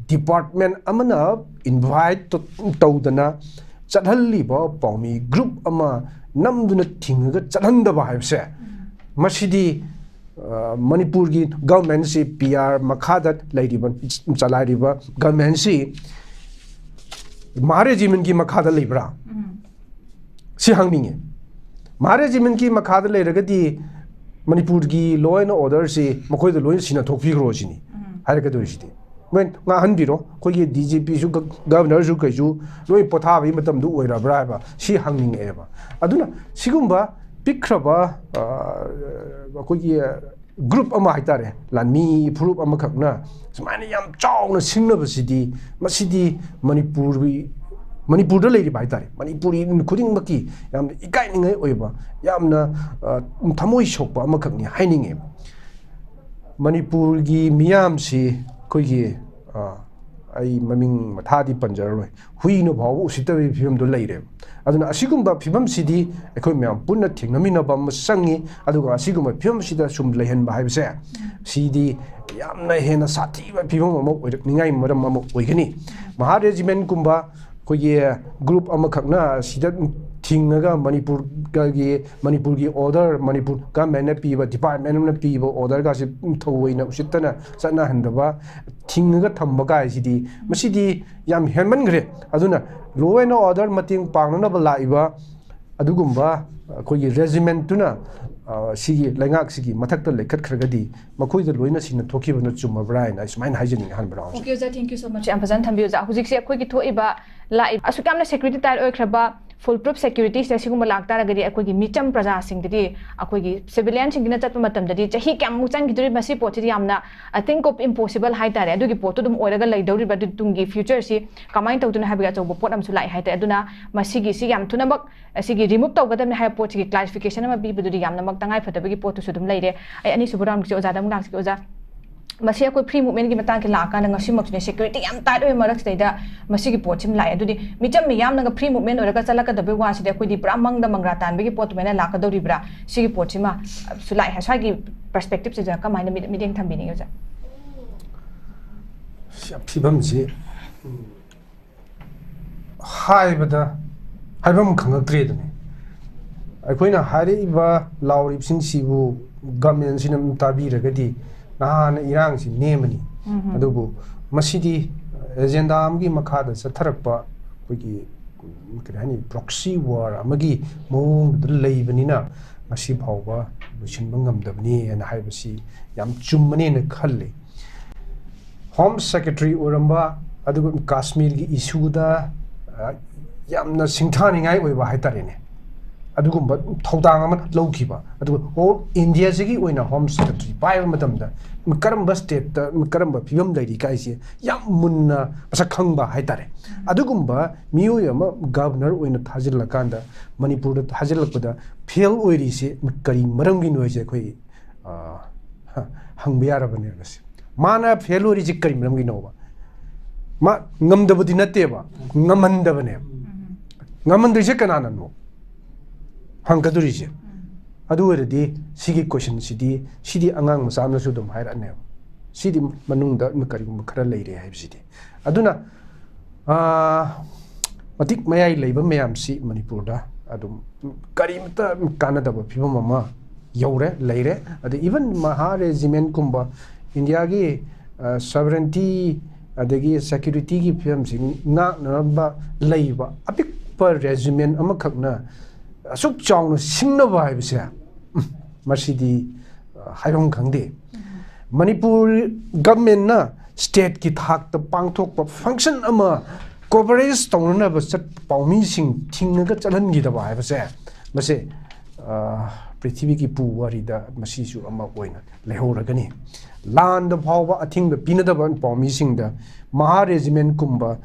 department ꯑꯃꯅ invite ꯇꯧꯗꯅ ꯆꯠꯍꯜꯂꯤꯕ ꯄꯥꯎꯃꯤ group ꯑꯃ ꯅꯝꯗꯨꯅ ꯊꯤꯡꯉꯒ ꯆꯠꯍꯟꯗꯕ ꯍꯥꯏꯕꯁꯦ, ꯃꯁꯤꯗꯤ, ꯑ, ꯃꯅꯤꯄꯨꯔꯒꯤ governmentꯁꯤ, P R ꯃꯈꯥꯗ ꯂꯩꯔꯤꯕ, ꯆꯂꯥꯏꯔꯤꯕ governmentꯁꯤ ꯃꯍꯥ ꯔꯦꯖꯤꯃꯦꯟꯒꯤ ꯃꯈꯥꯗ ꯂꯩꯕ꯭ꯔꯥ? ꯁꯤ ꯍꯪꯅꯤꯡꯉꯤ꯫ ꯃꯍꯥ ꯔꯦꯖꯤꯃꯦꯟꯒꯤ ꯃꯈꯥꯗ ꯂꯩꯔꯒꯗꯤ ꯃꯅꯤꯄꯨꯔꯒꯤ law and orderꯁꯤ ꯃꯈꯣꯏꯗ ꯂꯣꯏꯅ ꯁꯤꯟꯅꯊꯣꯛꯄꯤꯈ꯭ꯔꯣ ꯁꯤꯅꯤ ꯍꯥꯏꯔꯛꯀꯗꯣꯏꯁꯤꯗꯤ꯫ ꯃꯣꯏ ꯉꯥꯡꯍꯟꯕꯤꯔꯣ, ꯑꯩꯈꯣꯏꯒꯤ D G Pꯁꯨ, ꯒ-, governorꯁꯨ ꯀꯩꯁꯨ ꯂꯣꯏ ꯄꯣꯊꯥꯕꯒꯤ ꯃꯇꯝꯗꯨ ꯑꯣꯏꯔꯕ꯭ꯔꯥ ꯍꯥꯏꯕ ꯁꯤ ꯍꯪꯅꯤꯡꯉꯛꯑꯦꯕ꯫ ꯑꯗꯨꯅ ꯁꯤꯒꯨꯝꯕ ꯄꯤꯛꯈ꯭ꯔꯕ, ꯑ, ꯑꯩꯈꯣꯏꯒꯤ group ꯑꯃ ꯍꯥꯏꯇꯥꯔꯦ, ꯂꯥꯟꯃꯤ ꯐꯨꯔꯨꯞ ꯑꯃꯈꯛꯅ ꯁꯨꯃꯥꯏꯅ ꯌꯥꯝ ꯆꯥꯎꯅ ꯁꯤꯡꯅꯕꯁꯤꯗꯤ, ꯃꯁꯤꯗꯤ ꯃꯅꯤꯄꯨꯔꯒꯤ, ꯃꯅꯤꯄꯨꯔꯗ ꯂꯩꯔꯤꯕ ꯍꯥꯏꯇꯥꯔꯦ, ꯃꯅꯤꯄꯨꯔꯤ ꯈꯨꯗꯤꯡꯃꯛꯀꯤ ꯌꯥꯝꯅ ꯏꯀꯥꯏꯅꯤꯡꯉꯥꯏ ꯑꯣꯏꯕ, ꯌꯥꯝꯅ, ꯑ, ꯊꯃꯣꯏ ꯁꯣꯛꯄ ꯑꯃꯈꯛꯅꯤ ꯍꯥꯏꯅꯤꯡꯉꯦ꯫ ꯃꯅꯤꯄꯨꯔꯒꯤ ꯃꯤꯌꯥꯝꯁꯤ ꯑꯩꯈꯣꯏꯒꯤ, ꯑ, ꯑꯩ ꯃꯃꯤꯡ ꯃꯊꯥꯗꯤ ꯄꯟꯖꯔꯔꯣꯏ, ꯍꯨꯏꯅ ꯐꯥꯎꯕ ꯎꯁꯤꯠꯇꯕꯒꯤ ꯐꯤꯕꯝꯗꯣ ꯂꯩꯔꯦꯕ꯫ ꯑꯗꯨꯅ ꯑꯁꯤꯒꯨꯝꯕ ꯐꯤꯕꯝꯁꯤꯗꯤ ꯑꯩꯈꯣꯏ ꯃꯌꯥꯝ ꯄꯨꯟꯅ ꯊꯦꯡꯅꯃꯤꯟꯅꯕ ꯑꯃ ꯆꯪꯉꯤ꯫ ꯑꯗꯨꯒ ꯑꯁꯤꯒꯨꯝꯕ ꯐꯤꯕꯝꯁꯤꯗ ꯁꯨꯝ ꯂꯩꯍꯟꯕ ꯍꯥꯏꯕꯁꯦ, ꯁꯤꯗꯤ ꯌꯥꯝꯅ ꯍꯦꯟꯅ ꯁꯥꯊꯤꯕ ꯐꯤꯕꯝ ꯑꯃ ꯑꯣꯏꯔꯛꯅꯤꯡꯉꯥꯏ ꯃꯔꯝ ꯑꯃ ꯑꯣꯏꯒꯅꯤ꯫ ꯃꯍꯥ ꯔꯦꯖꯤꯃꯦꯟꯒꯨꯝꯕ ꯑꯩꯈꯣꯏꯒꯤ group ꯑꯃꯈꯛꯅ ꯁꯤꯗ ꯊꯤꯡꯉꯒ ꯃꯅꯤꯄꯨꯔꯒꯤ, ꯃꯅꯤꯄꯨꯔꯒꯤ order, ꯃꯅꯤꯄꯨꯔ governmentꯅ ꯄꯤꯕ, department ꯑꯃꯅ ꯄꯤꯕ orderꯒꯁꯤ ꯊꯑꯣꯏꯅ ꯎꯁꯤꯠꯇꯅ ꯆꯠꯅꯍꯟꯗꯕ, ꯊꯤꯡꯉꯒ ꯊꯝꯕ ꯀꯥꯏꯁꯤꯗꯤ, ꯃꯁꯤꯗꯤ ꯌꯥꯝ ꯍꯦꯟꯃꯟꯈ꯭ꯔꯦ꯫ ꯑꯗꯨꯅ law and order ꯃꯇꯦꯡ ꯄꯥꯡꯅꯅꯕ ꯂꯥꯛꯏꯕ ꯑꯗꯨꯒꯨꯝꯕ ꯑꯩꯈꯣꯏꯒꯤ regimentꯇꯨꯅ, ꯑ, ꯁꯤꯒꯤ ꯂꯩꯉꯥꯛꯁꯤꯒꯤ ꯃꯊꯛꯇ ꯂꯩꯈꯠꯈ꯭ꯔꯒꯗꯤ ꯃꯈꯣꯏꯗ ꯂꯣꯏꯅ ꯁꯤꯟꯅ ꯊꯣꯛꯈꯤꯕꯅ ꯆꯨꯝꯃꯕ꯭ꯔꯥ ꯍꯥꯏꯅ ꯑꯩ ꯁꯨꯃꯥꯏꯅ ꯍꯥꯏꯖꯅꯤꯡꯉꯤ, ꯑꯍꯥꯟꯕ roundꯁꯦ꯫ Okay, ꯑꯣꯖꯥ, thank you so much. ꯌꯥꯝ ꯐꯖꯅ ꯊꯝꯕꯤꯌꯨ, ꯑꯣꯖꯥ꯫ ꯍꯧꯖꯤꯛꯁꯦ ꯑꯩꯈꯣꯏꯒꯤ ꯊꯣꯛꯏꯕ, ꯂꯥꯛꯏꯕ ꯑꯁꯨꯛ ꯌꯥꯝꯅ security tight ꯑꯣꯏꯈ꯭ꯔꯕ Foolproof security ꯁꯤꯗ ꯁꯤꯒꯨꯝꯕ ꯂꯥꯛꯇꯥꯔꯒꯗꯤ ꯑꯩꯈꯣꯏꯒꯤ ꯃꯤꯆꯝ ꯄ꯭ꯔꯖꯥꯁꯤꯡꯗꯗꯤ, ꯑꯩꯈꯣꯏꯒꯤ civilian ꯁꯤꯡꯁꯤꯅ ꯆꯠꯄ ꯃꯇꯝꯗꯗꯤ ꯆꯍꯤ ꯀꯌꯥꯃꯨꯛ ꯆꯪꯈꯤꯗꯣꯔꯤꯕ? ꯃꯁꯤ ꯄꯣꯠꯁꯤꯗꯤ ꯌꯥꯝꯅ a thing of impossible ꯍꯥꯏꯇꯥꯔꯦ꯫ ꯑꯗꯨꯒꯤ ꯄꯣꯠꯇꯨ ꯑꯗꯨꯝ ꯑꯣꯏꯔꯒ ꯂꯩꯗꯧꯔꯤꯕ꯭ꯔꯥ? ꯑꯗꯨ ꯇꯨꯡꯒꯤ future ꯁꯤ ꯀꯃꯥꯏꯅ ꯇꯧꯗꯣꯏꯅꯣ ꯍꯥꯏꯕꯒꯤ ꯑꯆꯧꯕ ꯄꯣꯠ ꯑꯃꯁꯨ ꯂꯥꯛꯑꯦ ꯍꯥꯏꯇꯥꯔꯦ꯫ ꯑꯗꯨꯅ ꯃꯁꯤꯒꯤ ꯁꯤ ꯌꯥꯝ ꯊꯨꯅꯃꯛ ꯑꯁꯤꯒꯤ remove ꯇꯧꯒꯗꯕꯅꯤ ꯍꯥꯏꯕ ꯄꯣꯠꯁꯤꯒꯤ clarification ꯑꯃ ꯄꯤꯕꯗꯨꯗꯤ ꯌꯥꯝꯅꯃꯛ ꯇꯉꯥꯏ ꯐꯗꯕꯒꯤ ꯄꯣꯠꯇꯨꯁꯨ ꯑꯗꯨꯝ ꯂꯩꯔꯦ꯫ ꯑꯩ ꯑꯅꯤꯁꯨꯕ round ꯁꯦ ꯑꯣꯖꯥꯗ ꯑꯃꯨꯛ ꯂꯥꯛꯁꯤꯒꯦ꯫ ꯑꯣꯖꯥ, ꯃꯁꯤ ꯑꯩꯈꯣꯏ free movement ꯀꯤ ꯃꯇꯥꯡꯁꯦ ꯂꯥꯛꯑꯀꯥꯟꯗ ꯉꯁꯤꯃꯛꯁꯨꯅꯦ, security ꯌꯥꯝ tight ꯑꯣꯏꯕ ꯃꯔꯛꯁꯤꯗꯩꯗ ꯃꯁꯤꯒꯤ ꯄꯣꯠꯁꯤꯃ ꯂꯥꯛꯑꯦ꯫ ꯑꯗꯨꯗꯤ ꯃꯤꯆꯝ ꯃꯤꯌꯥꯝꯅꯒ free movement ꯑꯣꯏꯔꯒ ꯆꯠꯂꯛꯀꯗꯕꯩ ꯋꯥꯁꯤꯗꯤ ꯑꯩꯈꯣꯏꯗꯤ ꯄꯨꯔꯥ ꯃꯪꯗ ꯃꯪꯒ꯭ꯔꯥ ꯇꯥꯟꯕꯒꯤ ꯄꯣꯠ ꯑꯗꯨꯃꯥꯏꯅ ꯂꯥꯛꯀꯗꯧꯔꯤꯕ꯭ꯔꯥ? ꯁꯤꯒꯤ ꯄꯣꯠꯁꯤꯃ ꯁꯨ ꯂꯥꯛꯑꯦ꯫ ꯁ꯭ꯋꯥꯏꯒꯤ perspective ꯁꯤꯗ ꯀꯃꯥꯏꯅ ꯃꯤꯠ-, ꯃꯤꯠꯌꯦꯡ ꯊꯝꯕꯤꯅꯤꯡꯉꯤ ꯑꯣꯖꯥ? ꯁꯤ ꯐꯤꯕꯝꯁꯤ ꯍꯥꯏꯕꯗ ꯍꯥꯏꯐꯝ ꯈꯪꯉꯛꯇ꯭ꯔꯦꯗꯨꯅꯤ꯫ ꯑꯩꯈꯣꯏꯅ ꯍꯥꯏꯔꯛꯏꯕ ꯂꯥꯎꯔꯤꯕꯁꯤꯡꯁꯤꯕꯨ government ꯁꯤꯅ ꯑꯗꯨꯝ ꯇꯥꯕꯤꯔꯒꯗꯤ ꯅꯍꯥꯟꯅ ꯏꯔꯥꯡꯁꯤ ꯅꯦꯝꯃꯅꯤ꯫ ꯑꯗꯨꯕꯨ ꯃꯁꯤꯗꯤ agenda ꯑꯃꯒꯤ ꯃꯈꯥꯗ ꯆꯠꯊꯔꯛꯄ ꯑꯩꯈꯣꯏꯒꯤ, ꯀꯔꯤ ꯍꯥꯏꯅꯤ, proxy war ꯑꯃꯒꯤ ꯃꯑꯣꯡꯗꯨꯗ ꯂꯩꯕꯅꯤꯅ ꯉꯁꯤ ꯐꯥꯎꯕ ꯂꯣꯏꯁꯤꯟꯕ ꯉꯝꯗꯕꯅꯤ ꯍꯥꯏꯅ ꯍꯥꯏꯕꯁꯤ ꯌꯥꯝ ꯆꯨꯝꯕꯅꯦꯅ ꯈꯜꯂꯤ꯫ Home Secretary ꯑꯣꯏꯔꯝꯕ, ꯑꯗꯨꯒ ꯀꯥꯁꯃꯤꯔꯒꯤ issue ꯗ, ꯑ, ꯌꯥꯝꯅ ꯁꯤꯡꯊꯥꯅꯤꯡꯉꯥꯏ ꯑꯣꯏꯕ ꯍꯥꯏꯇꯥꯔꯦꯅꯦ, ꯑꯗꯨꯒꯨꯝꯕ ꯊꯧꯗꯥꯡ ꯑꯃ ꯂꯧꯈꯤꯕ, ꯑꯗꯨꯒ whole India ꯁꯤꯒꯤ ꯑꯣꯏꯅ Home Secretary ꯄꯥꯏꯕ ꯃꯇꯝꯗ ꯀꯔꯝꯕ state ꯇ ꯀꯔꯝꯕ ꯐꯤꯕꯝ ꯂꯩꯔꯤ ꯀꯥꯏꯁꯦ ꯌꯥꯝ ꯃꯨꯟꯅ ꯃꯁꯛ ꯈꯪꯕ ꯍꯥꯏꯇꯥꯔꯦ꯫ ꯑꯗꯨꯒꯨꯝꯕ ꯃꯤꯑꯣꯏ ꯑꯃ governor ꯑꯣꯏꯅ ꯊꯥꯖꯤꯜꯂꯀꯥꯟꯗ ꯃꯅꯤꯄꯨꯔꯗ ꯊꯥꯖꯤꯜꯂꯛꯄꯗ fail ꯑꯣꯏꯔꯤꯁꯦ ꯀꯔꯤ ꯃꯔꯝꯒꯤꯅꯣ ꯍꯥꯏꯁꯦ ꯑꯩꯈꯣꯏ, ꯑ, ꯍ-, ꯍꯪꯕ ꯌꯥꯔꯕꯅꯦꯕ ꯁꯤ꯫ ꯃꯥꯅ fail ꯑꯣꯏꯔꯤꯁꯦ ꯀꯔꯤ ꯃꯔꯝꯒꯤꯅꯣꯕ? ꯃꯥ ꯉꯝꯗꯕꯗꯤ ꯅꯠꯇꯦꯕ, ꯉꯝꯍꯟꯗꯕꯅꯦꯕ꯫ ꯉꯝꯍꯟꯗ꯭ꯔꯤꯁꯦ ꯀꯅꯥꯅꯅꯣ ꯍꯪꯒꯗꯣꯔꯤꯁꯦ? ꯑꯗꯨ ꯑꯣꯏꯔꯗꯤ ꯁꯤꯒꯤ question ꯁꯤꯗꯤ, ꯁꯤꯗꯤ ꯑꯉꯥꯡ ꯃꯆꯥ ꯑꯃꯅꯁꯨ ꯑꯗꯨꯝ ꯍꯥꯏꯔꯛꯑꯅꯦꯕ꯫ ꯁꯤꯗꯤ ꯃꯅꯨꯡꯗ ꯀꯔꯤꯒꯨꯝꯕ ꯈꯔ ꯂꯩꯔꯦ ꯍꯥꯏꯕꯁꯤꯗꯤ꯫ ꯑꯗꯨꯅ, ꯑꯥ, ꯃꯇꯤꯛ ꯃꯌꯥꯏ ꯂꯩꯕ ꯃꯌꯥꯝꯁꯤ ꯃꯅꯤꯄꯨꯔꯗ ꯑꯗꯨꯝ ꯀꯔꯤꯃꯇ ꯀꯥꯟꯅꯗꯕ ꯐꯤꯕꯝ ꯑꯃ ꯌꯧꯔꯦ, ꯂꯩꯔꯦ꯫ ꯑꯗ even ꯃꯍꯥ regiment ꯀꯨꯝꯕ ꯏꯟꯗꯤꯌꯥꯒꯤ, ꯑ, sovereignty ꯑꯗꯒꯤ security ꯒꯤ ꯐꯤꯕꯝꯁꯤ ꯉꯥꯛꯅꯅꯕ ꯂꯩꯕ ꯑꯄꯤꯛꯄ regiment ꯑꯃꯈꯛꯅ ꯑꯁꯨꯛ ꯆꯥꯎꯅ ꯁꯤꯡꯅꯕ ꯍꯥꯏꯕꯁꯦ, ꯎꯝ, ꯃꯁꯤꯗꯤ, ꯑ, ꯍꯥꯏꯐꯝ ꯈꯪꯗꯦ꯫ ꯃꯅꯤꯄꯨꯔ government ꯅ state ꯀꯤ ꯊꯥꯛꯇ ꯄꯥꯡꯊꯣꯛꯄ function ꯑꯃ ꯀꯣꯚꯔꯦꯖ ꯇꯧꯅꯅꯕ ꯆꯠ ꯄꯥꯎꯃꯤꯁꯤꯡ ꯊꯤꯡꯉꯒ ꯆꯠꯍꯟꯈꯤꯗꯕ ꯍꯥꯏꯕꯁꯦ, ꯃꯁꯤ ꯄ꯭ꯔꯤꯊꯤꯕꯤꯒꯤ ꯄꯨꯋꯥꯔꯤꯗ ꯃꯁꯤꯁꯨ ꯑꯃ ꯑꯣꯏꯅ ꯂꯩꯍꯧꯔꯒꯅꯤ꯫ ꯂꯥꯟꯗ ꯐꯥꯎꯕ ꯑꯊꯤꯡꯕ ꯄꯤꯅꯗꯕ ꯄꯥꯎꯃꯤꯁꯤꯡꯗ ꯃꯍꯥ ꯔꯦꯖꯤꯃꯦꯟꯀꯨꯝꯕ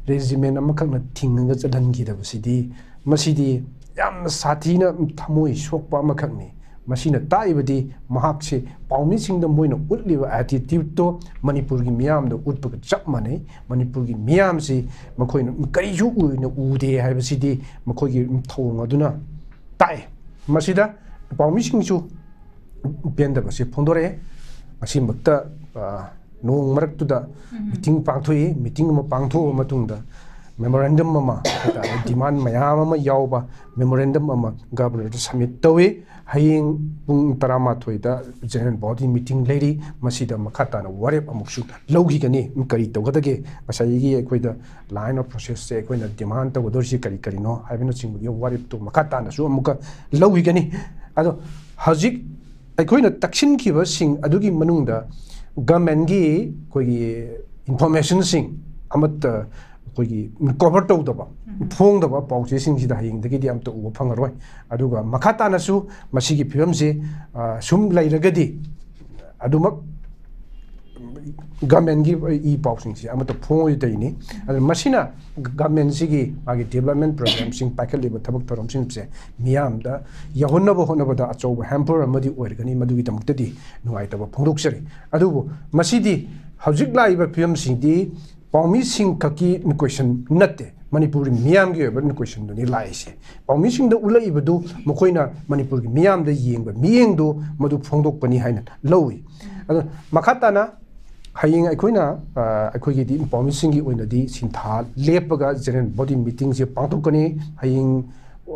ꯔꯦꯖꯤꯃꯦꯟ ꯑꯃꯈꯛꯅ ꯊꯤꯡꯉꯒ ꯆꯠꯍꯟꯈꯤꯗꯕꯁꯤꯗꯤ, ꯃꯁꯤꯗꯤ ꯌꯥꯝꯅ ꯁꯥꯊꯤꯅ ꯊꯃꯣꯏ ꯁꯣꯛꯄ ꯑꯃꯈꯛꯅꯤ꯫ ꯃꯁꯤꯅ ꯇꯥꯛꯏꯕꯗꯤ ꯃꯍꯥꯛꯁꯦ ꯄꯥꯎꯃꯤꯁꯤꯡꯗ ꯃꯣꯏꯅ ꯎꯠꯂꯤꯕ ꯑꯦꯇꯤꯇ꯭ꯌꯨꯠꯇꯣ ꯃꯅꯤꯄꯨꯔꯒꯤ ꯃꯤꯌꯥꯝꯗ ꯎꯠꯄꯒ ꯆꯞ ꯃꯥꯟꯅꯩ꯫ ꯃꯅꯤꯄꯨꯔꯒꯤ ꯃꯤꯌꯥꯝꯁꯤ ꯃꯈꯣꯏꯅ ꯀꯔꯤꯁꯨ ꯑꯣꯏꯅ ꯎꯗꯦ ꯍꯥꯏꯕꯁꯤꯗꯤ ꯃꯈꯣꯏꯒꯤ ꯊꯧꯑꯣꯡ ꯑꯗꯨꯅ ꯇꯥꯛꯑꯦ꯫ ꯃꯁꯤꯗ ꯄꯥꯎꯃꯤꯁꯤꯡꯁꯨ ꯄꯦꯟꯗꯕꯁꯤ ꯐꯣꯡꯗꯣꯔꯛꯑꯦ꯫ ꯉꯁꯤꯃꯛꯇ, ꯑ, ꯅꯣꯡ ꯃꯔꯛꯇꯨꯗ ꯃꯤꯇꯤꯡ ꯄꯥꯡꯊꯣꯛꯏ꯫ ꯃꯤꯇꯤꯡ ꯑꯃ ꯄꯥꯡꯊꯣꯛꯑꯕ ꯃꯇꯨꯡꯗ ꯃꯦꯃꯣꯔꯦꯟꯗꯝ ꯑꯃ ꯍꯥꯏꯇꯥꯔꯦ, ꯗꯤꯃꯥꯟ ꯃꯌꯥꯝ ꯑꯃ ꯌꯥꯎꯕ ꯃꯦꯃꯣꯔꯦꯟꯗꯝ ꯑꯃ ꯒꯕꯔꯅꯔꯗ ꯁꯕꯃꯤꯠ ꯇꯧꯏ꯫ ꯍꯌꯦꯡ ꯄꯨꯡ ꯇꯔꯥꯃꯥꯊꯣꯏꯗ ꯖꯦꯅꯔꯦꯜ ꯕꯣꯗꯤ ꯃꯤꯇꯤꯡ ꯂꯩꯔꯤ꯫ ꯃꯁꯤꯗ ꯃꯈꯥ ꯇꯥꯅ ꯋꯥꯔꯦꯞ ꯑꯃꯨꯛꯁꯨ ꯂꯧꯈꯤꯒꯅꯤ꯫ ꯀꯔꯤ ꯇꯧꯒꯗꯒꯦ? ꯉꯁꯥꯏꯒꯤ ꯑꯩꯈꯣꯏꯗ ꯂꯥꯏꯟ ꯑꯣꯐ ꯄ꯭ꯔꯣꯁꯦꯁꯁꯦ ꯑꯩꯈꯣꯏꯅ ꯗꯤꯃꯥꯟ ꯇꯧꯒꯗꯧꯔꯤꯁꯤ ꯀꯔꯤ ꯀꯔꯤꯅꯣ ꯍꯥꯏꯕꯅꯆꯤꯡꯕꯒꯤ ꯋꯥꯔꯦꯞꯇꯨ ꯃꯈꯥ ꯇꯥꯅꯁꯨ ꯑꯃꯨꯛꯀ ꯂꯧꯈꯤꯒꯅꯤ꯫ ꯑꯗꯣ ꯍꯧꯖꯤꯛ ꯑꯩꯈꯣꯏꯅ ꯇꯛꯁꯤꯟꯈꯤꯕꯁꯤꯡ ꯑꯗꯨꯒꯤ ꯃꯅꯨꯡꯗ ꯒꯃꯦꯟꯒꯤ ꯑꯩꯈꯣꯏꯒꯤ ꯏꯟꯐꯣꯔꯃꯦꯁꯟꯁꯤꯡ ꯑꯃꯠꯇ ꯑꯩꯈꯣꯏꯒꯤ ꯀꯣꯚꯔ ꯇꯧꯗꯕ, ꯐꯣꯡꯗꯕ ꯄꯥꯎꯆꯦꯁꯤꯡꯁꯤꯗ ꯍꯌꯦꯡꯗꯒꯤꯗꯤ ꯑꯝꯇ ꯎꯕ ꯐꯪꯉꯔꯣꯏ꯫ ꯑꯗꯨꯒ ꯃꯈꯥ ꯇꯥꯅꯁꯨ ꯃꯁꯤꯒꯤ ꯐꯤꯕꯝꯁꯤ, ꯑ, ꯁꯨꯝ ꯂꯩꯔꯒꯗꯤ ꯑꯗꯨꯃꯛ ꯒꯃꯦꯟꯒꯤ ꯏ ꯄꯥꯎꯁꯤꯡꯁꯤ ꯑꯃꯠꯇ ꯐꯣꯡꯉꯣꯏ ꯇꯧꯔꯤꯅꯤ꯫ ꯑꯗꯨꯅ ꯃꯁꯤꯅ ꯒꯃꯦꯟꯁꯤꯒꯤ ꯃꯥꯒꯤ ꯗꯤꯕꯂꯞꯃꯦꯟ ꯄ꯭ꯔꯣꯒ꯭ꯔꯥꯝꯁꯤꯡ, ꯄꯥꯏꯈꯠꯂꯤꯕ ꯊꯕꯛ ꯊꯧꯔꯝꯁꯤꯡꯁꯦ ꯃꯤꯌꯥꯝꯗ ꯌꯧꯍꯟꯅꯕ ꯍꯣꯠꯅꯕꯗ ꯑꯆꯧꯕ ꯍꯦꯝꯄꯔ ꯑꯃꯗꯤ ꯑꯣꯏꯔꯒꯅꯤ꯫ ꯃꯗꯨꯒꯤꯗꯃꯛꯇꯗꯤ ꯅꯨꯡꯉꯥꯏꯇꯕ ꯐꯣꯡꯗꯣꯛꯆꯔꯤ꯫ ꯑꯗꯨꯕꯨ ꯃꯁꯤꯗꯤ ꯍꯧꯖꯤꯛ ꯂꯥꯛꯏꯕ ꯐꯤꯕꯝꯁꯤꯡꯗꯤ ꯄꯥꯎꯃꯤꯁꯤꯡ ꯈꯛꯀꯤ ꯏꯟꯀ꯭ꯋꯦꯁꯟ ꯅꯠꯇꯦ, ꯃꯅꯤꯄꯨꯔꯒꯤ ꯃꯤꯌꯥꯝꯒꯤ ꯑꯣꯏꯕ ꯏꯟꯀ꯭ꯋꯦꯁꯟꯗꯨꯅꯤ ꯂꯥꯛꯏꯁꯦ꯫ ꯄꯥꯎꯃꯤꯁꯤꯡꯗ ꯎꯠꯂꯛꯏꯕꯗꯨ ꯃꯈꯣꯏꯅ ꯃꯅꯤꯄꯨꯔꯒꯤ ꯃꯤꯌꯥꯝꯗ ꯌꯦꯡꯕ ꯃꯤꯠꯌꯦꯡꯗꯨ ꯃꯗꯨ ꯐꯣꯡꯗꯣꯛꯄꯅꯤ ꯍꯥꯏꯅ ꯂꯧꯏ꯫ ꯑꯗꯣ ꯃꯈꯥ ꯇꯥꯅ ꯍꯌꯦꯡ ꯑꯩꯈꯣꯏꯅ, ꯑ, ꯑꯩꯈꯣꯏꯒꯤꯗꯤ ꯄꯥꯎꯃꯤꯁꯤꯡꯒꯤ ꯑꯣꯏꯅꯗꯤ ꯁꯤꯟꯊꯥ ꯂꯦꯞꯄꯒ ꯖꯦꯅꯔꯦꯜ ꯕꯣꯗꯤ ꯃꯤꯇꯤꯡꯁꯦ ꯄꯥꯡꯊꯣꯛꯀꯅꯤ꯫ ꯍꯌꯦꯡ,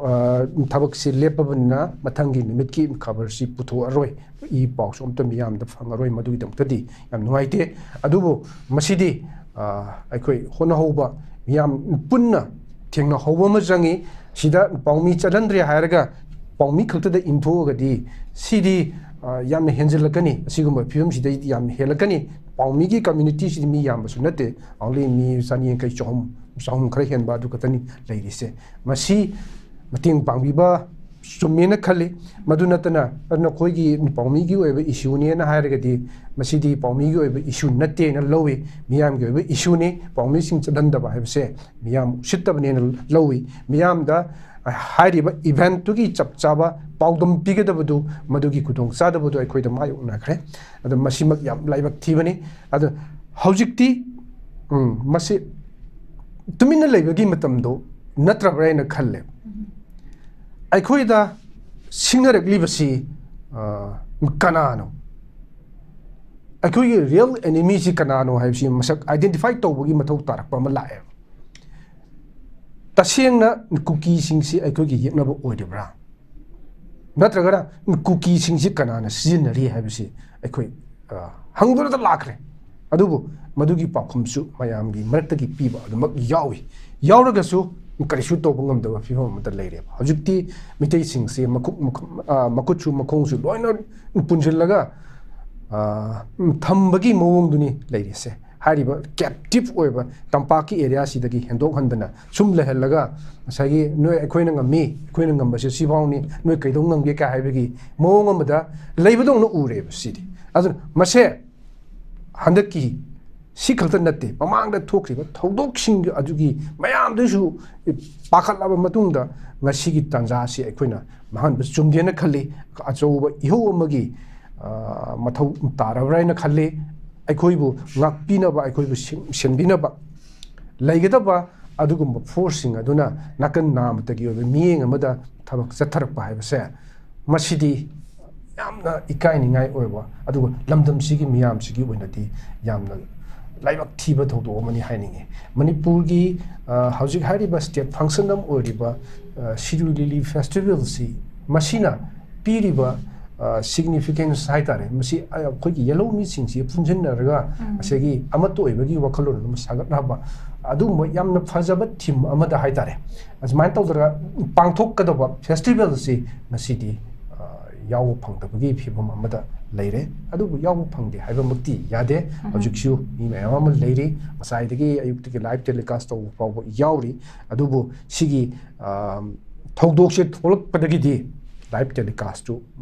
ꯑ, ꯊꯕꯛꯁꯤ ꯂꯦꯞꯄꯕꯅꯤꯅ ꯃꯊꯪꯒꯤ ꯅꯨꯃꯤꯠꯀꯤ ꯈꯕꯔꯁꯤ ꯄꯨꯊꯣꯛꯑꯔꯣꯏ꯫ ꯏ ꯄꯥꯎꯁꯨ ꯑꯝꯇ ꯃꯤꯌꯥꯝꯗ ꯐꯪꯉꯔꯣꯏ꯫ ꯃꯗꯨꯒꯤꯗꯃꯛꯇꯗꯤ ꯌꯥꯝ ꯅꯨꯡꯉꯥꯏꯇꯦ꯫ ꯑꯗꯨꯕꯨ ꯃꯁꯤꯗꯤ, ꯑ, ꯑꯩꯈꯣꯏ ꯍꯣꯠꯅꯍꯧꯕ, ꯃꯤꯌꯥꯝ ꯄꯨꯟꯅ ꯊꯦꯡꯅꯍꯧꯕ ꯑꯃ ꯆꯪꯉꯤ꯫ ꯁꯤꯗ ꯄꯥꯎꯃꯤ ꯆꯠꯍꯟꯗ꯭ꯔꯦ ꯍꯥꯏꯔꯒ ꯄꯥꯎꯃꯤ ꯈꯛꯇꯗ ꯏꯟꯊꯣꯛꯑꯒꯗꯤ ꯁꯤꯗꯤ, ꯑ, ꯌꯥꯝꯅ ꯍꯦꯟꯖꯤꯜꯂꯛꯀꯅꯤ, ꯑꯁꯤꯒꯨꯝꯕ ꯐꯤꯕꯝꯁꯤꯗꯩꯗꯤ ꯌꯥꯝꯅ ꯍꯦꯜꯂꯛꯀꯅꯤ꯫ ꯄꯥꯎꯃꯤꯒꯤ community ꯁꯤꯗꯤ ꯃꯤ ꯌꯥꯝꯕꯁꯨ ꯅꯠꯇꯦ, only ꯃꯤ ꯆꯅꯤ ꯌꯥꯡꯈꯩ, ꯆꯍꯨꯝ, ꯆꯍꯨꯝ ꯈꯔ ꯍꯦꯟꯕ ꯑꯗꯨ ꯈꯛꯇꯅꯤ ꯂꯩꯔꯤꯁꯦ꯫ ꯃꯁꯤ ꯃꯇꯦꯡ ꯄꯥꯡꯕꯤꯕ ꯆꯨꯝꯃꯦꯅ ꯈꯜꯂꯤ꯫ ꯃꯗꯨ ꯅꯠꯇꯅ ꯅꯈꯣꯏꯒꯤ ꯄꯥꯎꯃꯤꯒꯤ ꯑꯣꯏꯕ ꯏꯁꯨꯅꯦꯅ ꯍꯥꯏꯔꯒꯗꯤ ꯃꯁꯤꯗꯤ ꯄꯥꯎꯃꯤꯒꯤ ꯑꯣꯏꯕ ꯏꯁꯨ ꯅꯠꯇꯦꯅ ꯂꯧꯏ, ꯃꯤꯌꯥꯝꯒꯤ ꯑꯣꯏꯕ ꯏꯁꯨꯅꯤ꯫ ꯄꯥꯎꯃꯤꯁꯤꯡ ꯆꯠꯍꯟꯗꯕ ꯍꯥꯏꯕꯁꯦ ꯃꯤꯌꯥꯝ ꯎꯁꯤꯠꯇꯕꯅꯦꯅ ꯂꯧꯏ꯫ ꯃꯤꯌꯥꯝꯗ ꯍꯥꯏꯔꯤꯕ ꯏꯚꯦꯟꯠꯇꯨꯒꯤ ꯆꯞ ꯆꯥꯕ ꯄꯥꯎꯗꯝ ꯄꯤꯒꯗꯕꯗꯨ, ꯃꯗꯨꯒꯤ ꯈꯨꯗꯣꯡꯆꯥꯗꯕꯗꯨ ꯑꯩꯈꯣꯏꯗ ꯃꯥꯌꯣꯛꯅꯈ꯭ꯔꯦ꯫ ꯑꯗꯣ ꯃꯁꯤꯃꯛ ꯌꯥꯝ ꯂꯥꯏꯕꯛ ꯊꯤꯕꯅꯤ꯫ ꯑꯗꯣ ꯍꯧꯖꯤꯛꯇꯤ, ꯎꯝ, ꯃꯁꯤ ꯇꯨꯃꯤꯟꯅ ꯂꯩꯕꯒꯤ ꯃꯇꯝꯗꯣ ꯅꯠꯇ꯭ꯔꯕ꯭ꯔꯥ ꯍꯥꯏꯅ ꯈꯜꯂꯦ꯫ ꯑꯩꯈꯣꯏꯗ ꯁꯤꯡꯅꯔꯛꯂꯤꯕꯁꯤ, ꯑ, ꯀꯅꯥꯅꯣ? ꯑꯩꯈꯣꯏꯒꯤ real enemy ꯁꯤ ꯀꯅꯥꯅꯣ ꯍꯥꯏꯕꯁꯤ ꯃꯁꯛ identify ꯇꯧꯕꯒꯤ ꯃꯊꯧ ꯇꯥꯔꯛꯄ ꯑꯃ ꯂꯥꯛꯑꯦꯕ꯫ ꯇꯁꯦꯡꯅ ꯀꯨꯀꯤꯁꯤꯡꯁꯤ ꯑꯩꯈꯣꯏꯒꯤ ꯌꯦꯛꯅꯕ ꯑꯣꯏꯔꯤꯕ꯭ꯔꯥ? ꯅꯠꯇ꯭ꯔꯒꯅ ꯀꯨꯀꯤꯁꯤꯡꯁꯤ ꯀꯅꯥꯅ ꯁꯤꯖꯤꯟꯅꯔꯤ ꯍꯥꯏꯕꯁꯤ ꯑꯩꯈꯣꯏ, ꯑ, ꯍꯪꯗꯨꯅꯇ ꯂꯥꯛꯈ꯭ꯔꯦ꯫ ꯑꯗꯨꯕꯨ ꯃꯗꯨꯒꯤ ꯄꯥꯎꯈꯨꯝꯁꯨ ꯃꯌꯥꯝꯒꯤ ꯃꯔꯛꯇꯒꯤ ꯄꯤꯕ ꯑꯗꯨꯃꯛ ꯌꯥꯎꯏ꯫ ꯌꯥꯎꯔꯒꯁꯨ ꯀꯔꯤꯁꯨ ꯇꯧꯕ ꯉꯝꯗꯕ ꯐꯤꯕꯝ ꯑꯃꯗ ꯂꯩꯔꯦꯕ꯫ ꯍꯧꯖꯤꯛꯇꯤ ꯃꯤꯇꯩꯁꯤꯡꯁꯦ ꯃꯈꯨꯠ, ꯃꯈꯨꯠ, ꯑ, ꯃꯈꯨꯠꯁꯨ ꯃꯈꯣꯡꯁꯨ ꯂꯣꯏꯅ ꯄꯨꯟꯁꯤꯜꯂꯒ, ꯑ, ꯊꯝꯕꯒꯤ ꯃꯑꯣꯡꯗꯨꯅꯤ ꯂꯩꯔꯤꯁꯦ꯫ ꯍꯥꯏꯔꯤꯕ captive ꯑꯣꯏꯕ ꯇꯝꯄꯥꯛꯀꯤ area ꯁꯤꯗꯒꯤ ꯍꯦꯟꯗꯣꯛꯍꯟꯗꯅ ꯁꯨꯝ ꯂꯩꯍꯜꯂꯒ, ꯉꯁꯥꯏꯒꯤ "ꯅꯣꯏ, ꯑꯩꯈꯣꯏꯅ ꯉꯝꯃꯤ, ꯑꯩꯈꯣꯏꯅ ꯉꯝꯕꯁꯦ ꯁꯤꯐꯥꯎꯅꯤ, ꯅꯣꯏ ꯀꯩꯗꯧ ꯉꯝꯒꯦ?" ꯀꯥꯏ ꯍꯥꯏꯕꯒꯤ ꯃꯑꯣꯡ ꯑꯃꯗ ꯂꯩꯕꯗꯧꯅ ꯎꯔꯦꯕ ꯁꯤꯗꯤ꯫ ꯑꯗꯨꯅ ꯃꯁꯦ ꯍꯟꯗꯛꯀꯤ ꯁꯤ ꯈꯛꯇ ꯅꯠꯇꯦ, ꯃꯃꯥꯡꯗ ꯊꯣꯛꯈ꯭ꯔꯤꯕ ꯊꯧꯗꯣꯛꯁꯤꯡ ꯑꯗꯨꯒꯤ ꯃꯌꯥꯝꯗꯨꯁꯨ ꯄꯥꯈꯠꯂꯕ ꯃꯇꯨꯡꯗ ꯉꯁꯤꯒꯤ ꯇꯥꯟꯖꯥ ꯑꯁꯤ ꯑꯩꯈꯣꯏꯅ ꯃꯥꯡꯍꯟꯕ ꯆꯨꯝꯗꯦꯅ ꯈꯜꯂꯤ꯫ ꯑꯆꯧꯕ ꯏꯍꯧ ꯑꯃꯒꯤ, ꯑ, ꯃꯊꯧ ꯇꯥꯔꯕ꯭ꯔꯥ ꯍꯥꯏꯅ ꯈꯜꯂꯤ꯫ ꯑꯩꯈꯣꯏꯕꯨ ꯉꯥꯛꯄꯤꯅꯕ, ꯑꯩꯈꯣꯏꯕꯨ ꯁꯦꯝ-, ꯁꯦꯝꯕꯤꯅꯕ ꯂꯩꯒꯗꯕ ꯑꯗꯨꯒꯨꯝꯕ force ꯁꯤꯡ ꯑꯗꯨꯅ ꯅꯥꯀꯟ ꯅꯥꯃꯇꯒꯤ ꯑꯣꯏꯕ ꯃꯤꯠꯌꯦꯡ ꯑꯃꯗ ꯊꯕꯛ ꯆꯠꯊꯔꯛꯄ ꯍꯥꯏꯕꯁꯦ, ꯃꯁꯤꯗꯤ ꯌꯥꯝꯅ ꯏꯀꯥꯏꯅꯤꯡꯉꯥꯏ ꯑꯣꯏꯕ, ꯑꯗꯨꯒ ꯂꯝꯗꯝꯁꯤꯒꯤ ꯃꯤꯌꯥꯝꯁꯤꯒꯤ ꯑꯣꯏꯅꯗꯤ ꯌꯥꯝꯅ ꯂꯥꯏꯕꯛ ꯊꯤꯕ ꯊꯧꯗꯣꯛ ꯑꯃꯅꯤ ꯍꯥꯏꯅꯤꯡꯉꯤ꯫ ꯃꯅꯤꯄꯨꯔꯒꯤ, ꯑ, ꯍꯧꯖꯤꯛ ꯍꯥꯏꯔꯤꯕ state function ꯑꯃ ꯑꯣꯏꯔꯤꯕ, ꯑ, ꯁꯤꯔꯣꯏ ꯂꯤꯂꯤ festival ꯁꯤ, ꯃꯁꯤꯅ ꯄꯤꯔꯤꯕ, ꯑ, significance ꯍꯥꯏꯇꯥꯔꯦ, ꯃꯁꯤ ꯑꯩꯈꯣꯏꯒꯤ ꯌꯦꯜꯍꯧꯃꯤꯁꯤꯡꯁꯤ ꯄꯨꯟꯁꯤꯟꯅꯔꯒ ꯎꯝ꯫ ꯉꯁꯥꯏꯒꯤ ꯑꯃꯠꯇ ꯑꯣꯏꯕꯒꯤ ꯋꯥꯈꯜꯂꯣꯟ ꯑꯃ ꯁꯥꯒꯠꯅꯕ, ꯑ, ꯑꯗꯨꯒꯨꯝꯕ ꯌꯥꯝꯅ ꯐꯖꯕ ꯊꯤꯝ ꯑꯃꯗ ꯍꯥꯏꯇꯥꯔꯦ, ꯑꯁꯨꯃꯥꯏꯅ ꯇꯧꯗꯅ ꯄꯥꯡꯊꯣꯛꯀꯗꯕ ꯐꯦꯁꯇꯤꯚꯦꯜꯁꯤ ꯉꯁꯤꯗꯤ, ꯑ, ꯌꯥꯎꯕ ꯐꯪꯗꯕꯒꯤ ꯐꯤꯕꯝ ꯑꯃꯗ ꯂꯩꯔꯦ꯫ ꯑꯗꯨꯕꯨ ꯌꯥꯎꯕ ꯐꯪꯗꯦ ꯍꯥꯏꯕꯃꯛꯇꯤ ꯌꯥꯗꯦ꯫ ꯎꯝ꯫ ꯍꯧꯖꯤꯛꯁꯨ ꯃꯤ ꯃꯌꯥꯝ ꯑꯃ ꯂꯩꯔꯤ, ꯉꯁꯥꯏꯗꯒꯤ ꯑꯌꯨꯛꯇꯒꯤ ꯂꯥꯏꯚ ꯇꯦꯂꯤꯀꯥꯁ ꯇꯧꯕ ꯐꯥꯎꯕ ꯌꯥꯎꯔꯤ꯫ ꯑꯗꯨꯕꯨ ꯁꯤꯒꯤ, ꯑ, ꯊꯧꯗꯣꯛꯁꯦ ꯊꯣꯛꯂꯛꯄꯗꯒꯤꯗꯤ ꯂꯥꯏꯚ ꯇꯦꯂꯤꯀꯥꯁꯇꯨ